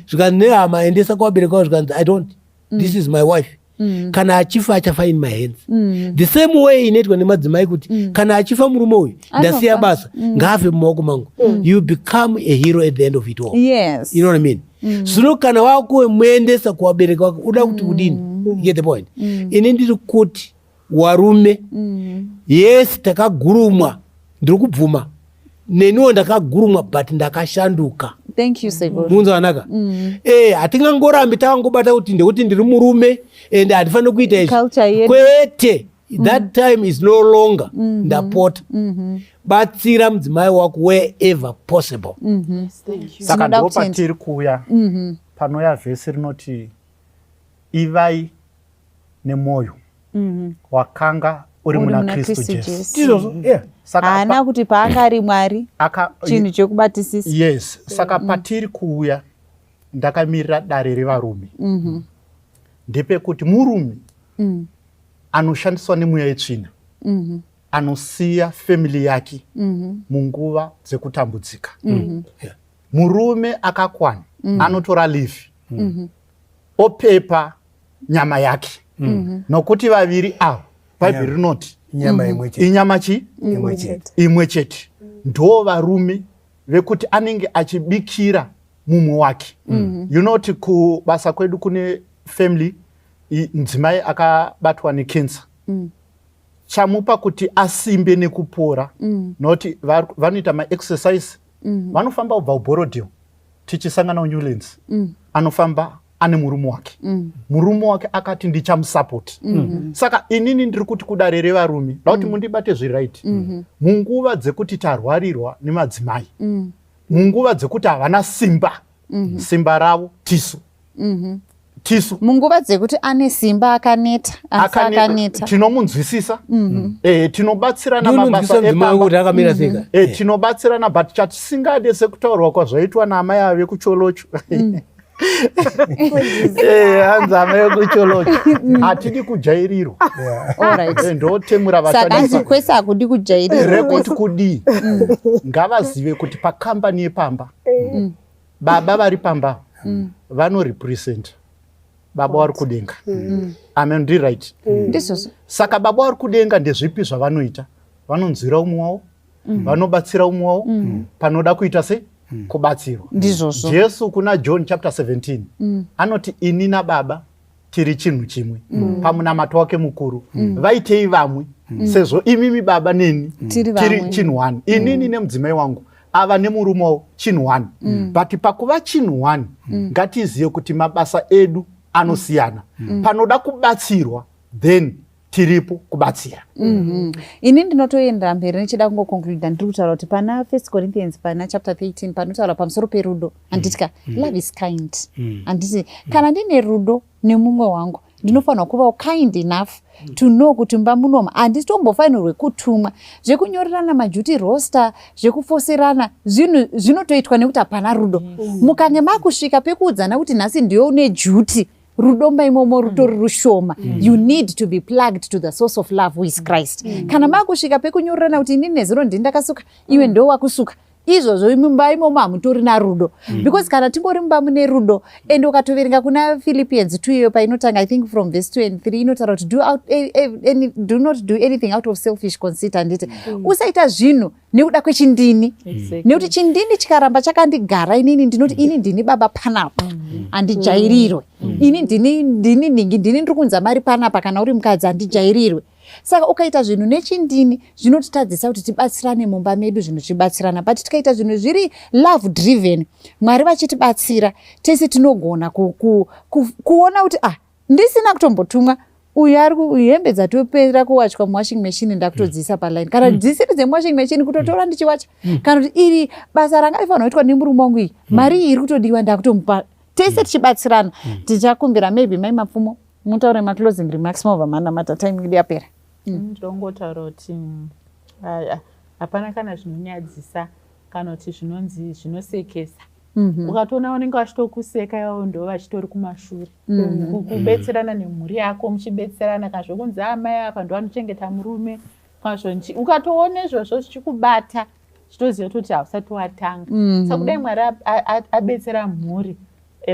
zvikanzi nehama endesa kuvabereki vavo, zvikanzi I don't, this is my wife. Kana achifa, achafa in my hands. The same way inoitwa nemadzimai kuti kana achifa murume uyu, ndasiya Anofa. basa, ngaafe mumaoko mangu. You become a hero at the end of it all. You know what I mean? Zvino kana wakumuendesa kuvabereki vako, uda kuti udini? You get the point? Ini ndiri kuti warume, yes, takagurumwa, ndiri kubvuma, neniwo ndakagurumwa, but ndakashanduka. Thank you, sekuru. Munzi wanaka. Hatingangorambi takangobata kuti ndekuti ndiri murume and handifaniri kuita izvi. Culture yedu. Kwete, that time is no longer. Ndapota, batsira mudzimai wako wherever possible. Saka Tinoda ndo kutenda. patiri kuuya panouya vhesi rinoti, "Ivai nemwoyo wakanga uri Uri muna muna Kristu Kristu Jesu." Jesu. Ndizvozvo, yeah. Saka Haana kuti paanga ari Mwari chinhu chekubatisisa. Yes, saka patiri kuuya ndakamirira dare revarume ndepekuti murume anoshandiswa nemweya yetsvina anosiya family yake munguva dzekutambudzika. Murume akakwana anotora leave, opepa nyama yake, nokuti vaviri ava, Bhaibheri rinoti, inyama imwe chete. Inyama chi Imwe chete. Imwe chete. Ndo varume vekuti anenge achibikira mumwe wake. You know kuti kubasa kwedu kune family, mudzimai akabatwa necancer. Chamupa kuti asimbe nekupora nokuti vanoita maexercise, vanofamba kubva kuBorrowdale tichisangana kuNewlands. Anofamba ane murume wake. Murume wake akati, "Ndichamusapoti." Saka inini ndiri kuti kudare revarume, da kuti mundibate zviright munguva dzekuti tarwarirwa nemadzimai, munguva dzekuti havana simba, simba ravo tisu, tisu. Munguva dzekuti ane simba akaneta, asi akaneta. Tinomunzwisisa, tinobatsirana mabasa Ndinonzwisa mudzimai epamba. kuti akamira seka. Tinobatsirana, but chatisingade sekutaurwa kwazvaitwa naamai ave kuCholocho, hanzi amai vekuCholocho, hatidi kujairirwa. Alright. Ndotemura Saka hanzi vashandisa kwese hakudi kujairirwa. Rekuti kudii, ngavazive kuti pakambani yepamba, baba vari pamba vanorepresenta baba vari kudenga. Amen, ndiri right? Ndizvozvo. Saka baba vari kudenga ndezvipi zvavanoita? Vanonzwira umwe wavo, vanobatsira umwe wavo panoda kuita se kubatsirwa. Ndizvozvo. Jesu kuna John chapter 17 anoti, "Ini nababa tiri chinhu chimwe." Pamunamato wake mukuru, vaitei vamwe sezvo imimi baba neni Tiri tiri vamwe. chinhu one. Inini nemudzimai wangu, ava nemurume wavo, chinhu one. But pakuva chinhu one, ngatizive kuti mabasa edu anosiyana. Panoda kubatsirwa, then tiripo kubatsira. Ini ndinotoenda mberi ndichida kungoconcluda. Ndiri kutaura kuti pana First Corinthians, pana chapter 13, panotaura pamusoro perudo, handiti ka? Love is kind, handiti? Kana ndine rudo nemumwe wangu, ndinofanirwa kuvawo kind enough to know kuti mumba munomu handitombofanirwe kutumwa. Zvekunyorerana maduty roster, zvekufoserana, zvinhu zvinotoitwa nekuti hapana rudo. Mukange makusvika pekuudzana kuti nhasi ndiyo une duty, rudo maimomo rutori rushoma. You need to be plugged to the source of love, who is Christ. Kana makusvika pekunyorerana kuti inini nezuro ndini ndakasuka, iwe ndo wakusuka, izvozvo mumba imomo hamutorina rudo, because kana tingori mumba mune rudo, and ukatoverenga kuna Philippians 2 iyo painotanga, I think from verse 2 and 3, inotaura kuti do not do anything out of selfish conceit, handiti? Usaita zvinhu nekuda kwechindini, nekuti chindini chikaramba chakandigara, inini ndinoti ini ndini baba panapa, handijairirwe. Ini ndini, ndini nhingi, ndini ndiri kunza mari panapa. Kana uri mukadzi, handijairirwe. Saka ukaita zvinhu nechindini, zvinotitadzisa kuti tibatsirane mumba medu, zvinhu zvichibatsirana. But tikaita zvinhu zviri love driven, Mwari vachitibatsira, tese tinogona kuona kuti ah, ndisina kutombotumwa, uyu ari hembe dzatopera kuwachwa muwashing machine, ndakutodziisa paline. Kana dzisiri dzemuwashing machine, kutotora ndichiwacha. Kana kuti iri basa ranga rifanira kuitwa nemurume wangu, iyi mari iyi iri kutodiwa, ndakutomupa. Tese tichibatsirana. Tichakumbira maybe Mai Mapfumo mutaure maclosing remarks, mobva manamata, time yedu yapera. Ndinongotaura kuti hapana kana zvinonyadzisa kana kuti zvinonzi zvinosekesa. Ukatoona vanenge vachitokuseka, ivavo ndo vachitori kumashure. Kubetserana nemhuri yako, muchibetserana, kana zvokunzi amai apa ndo vanochengeta murume, kana zvonchi, ukatoona izvozvo zvichikubata, chitoziva kuti hausati watanga. Saka kudai Mwari abetsera mhuri,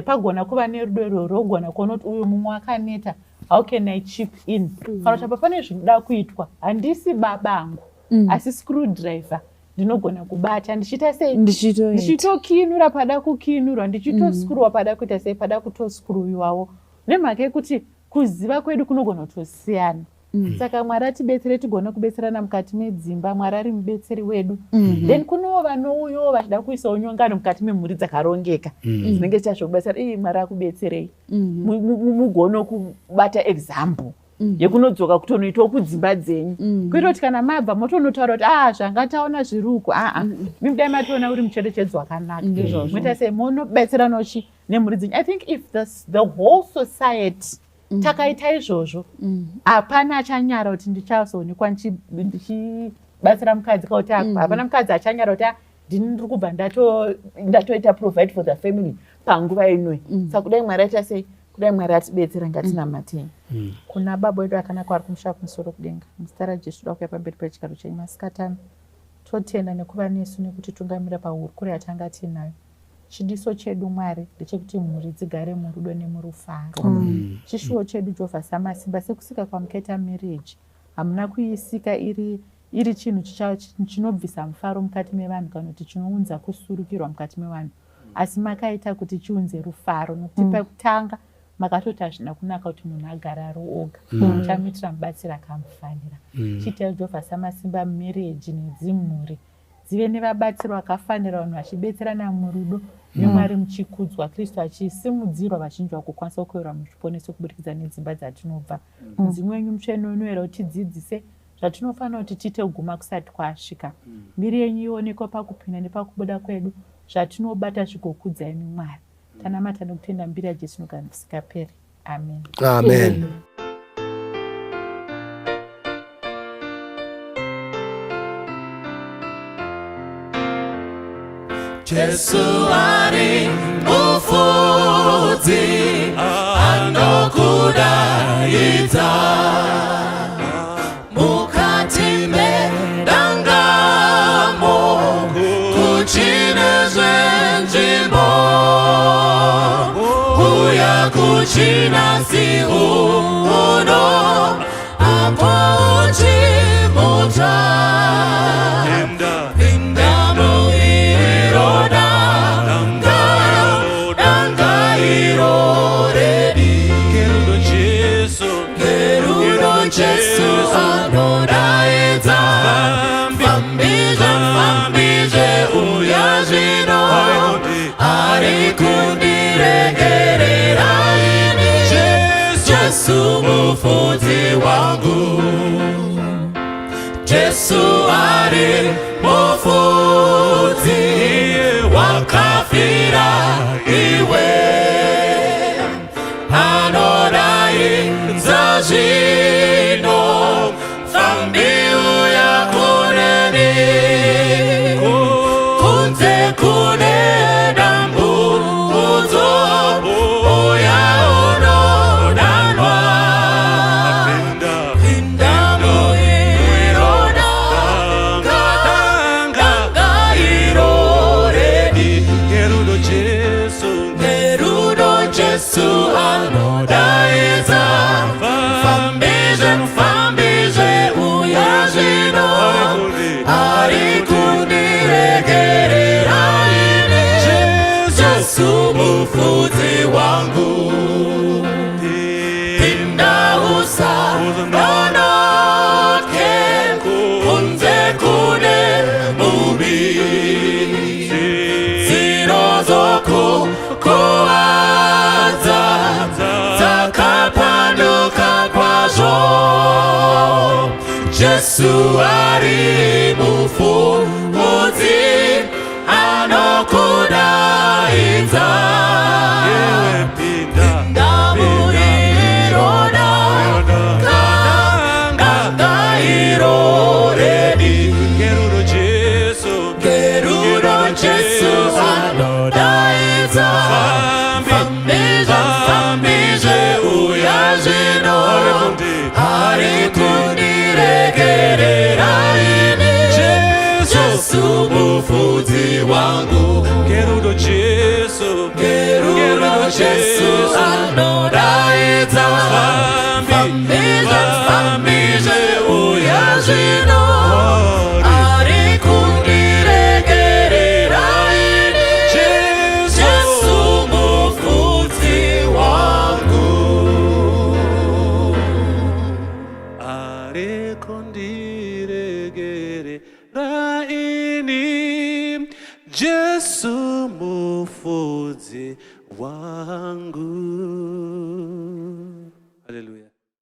pagona kuva nerudo irworwo, ugona kuona kuti uyu mumwe akaneta, how can I chip in? Kana kuti apa pane zvinoda kuitwa, handisi babangu, asi screwdriver ndinogona kubata, ndichiita sei? Ndichitoita. Ndichitokinura pada kukinurwa, ndichitoskuruwa pada kuita sei, pada kutoskuruwiwawo, nemhaka yekuti kuziva kwedu kunogona kutosiyana. Saka Mwari atibetsere tigone kubetserana mukati medzimba. Mwari ari mubetseri wedu. Then kunowo vanouyawo vachida kuisawo nyongano mukati memhuri dzakarongeka dzinenge dzichita zvokubatsira. Ii, Mwari akubetserei, mugone kubata example yekunodzoka kutonoitawo kudzimba dzenyu, kuita kuti kana mabva motonotaura kuti a zvanga taona zviri uku, aa mimudai matoona uri mucherechedzo wakanaka. Moita sei monobetseranawo chi nemhuri dzenyu. I think if the whole society takaita izvozvo, hapana achanyara kuti ndichazoonekwa ndichibatsira mukadzi, kauti hapana mukadzi achanyara kuti, "Ah, ndini ndiri kubva ndatoita provide for the family panguva inoi." Saka kudai Mwari aita sei, kudai Mwari atibetsera, ngatinamatei. Kuna Baba wedu akanaka vari kumusha kumusoro kudenga, muzita raJesu toda kuuya pamberi pechigaro chenyu masikatano. Totenda nekuva nesu nekutitungamira pahurukuro yatanga tiinayo. Chidiso chedu, Mwari, ndechekuti mhuri dzigare murudo nemurufaro. Chishuwo chedu, Jehovha Samasimba, sekusika kwamukaita marriage, hamuna kuisika iri chinhu chinobvisa mufaro mukati mevanhu kana kuti chinounza kusurukirwa mukati mevanhu, asi makaita kuti chiunze rufaro, nokuti pekutanga makatoti hazvina kunaka kuti munhu agare ari oga, muchamuitira mubatsiri akamufanira. Chiitai, Jehovha Samasimba, marriage nedzimhuri dzive nevabatsiri vakafanira, vanhu vachibetserana murudo, neMwari muchikudzwa, Kristu achisimudzirwa, vazhinji vakukwanisa kuyerwa muchiponeso kuburikidza nedzimba dzatinobva. Mudzimu wenyu mutsvene unoyera utidzidzise zvatinofanira kuti tiite kuguma kusati kwasvika. Mbiri yenyu ionekwe pakupinda nepakubuda kwedu, zvatinobata zvigokudza imi, Mwari. Tanamata nekutenda, mbiri yaJesu inogara nekusingaperi. Amen. Amen. Jesu ari mufudzi anokudaidza mukati medangamo kuchine zvenzvimbo, uya kuchina siuno apo uchimutsva. Pinda muiro danga, danga iro redi. Kerudo Jesu. Kerudo Jesu anodaidza, fambizve, fambizve, uya zvino, ari kundiregerera ini. Jesu mufudzi wangu, Jesu ari mufudzi wakafira iwe, anodaidza zvino, fambiuya kuneni, kunze kune dambudzo, uya unodanwa. Pinda muiro danga, danga iro redi. Kerudo Jesu. Nerudo Jesu anodaidza, fambizve, fambizve, uya zvino, ari kundiregerera ini. Jesu mufudzi wangu, pinda usanonoke, kunze kune mubi dzinozokukuwadza dzakapanduka kwazvo. Jesu ari mufudzi anokudaidza. Pinda. Ndamuiro danga, danga iro redi. Kerudo Jesu. Kerudo Jesu anodaidza, fambizve, fambizve, uya zvino, ari kundiregerera ini. Jesu mufudzi wangu. Kerudo Jesu. Kerudo Jesu anodaidza, fambizve, fambizve, uya zvino, ari kundiregerera ini. Jesu mufudzi wangu. Amen. Ndinotenda ini Jesu mufudzi wangu. Haleluya.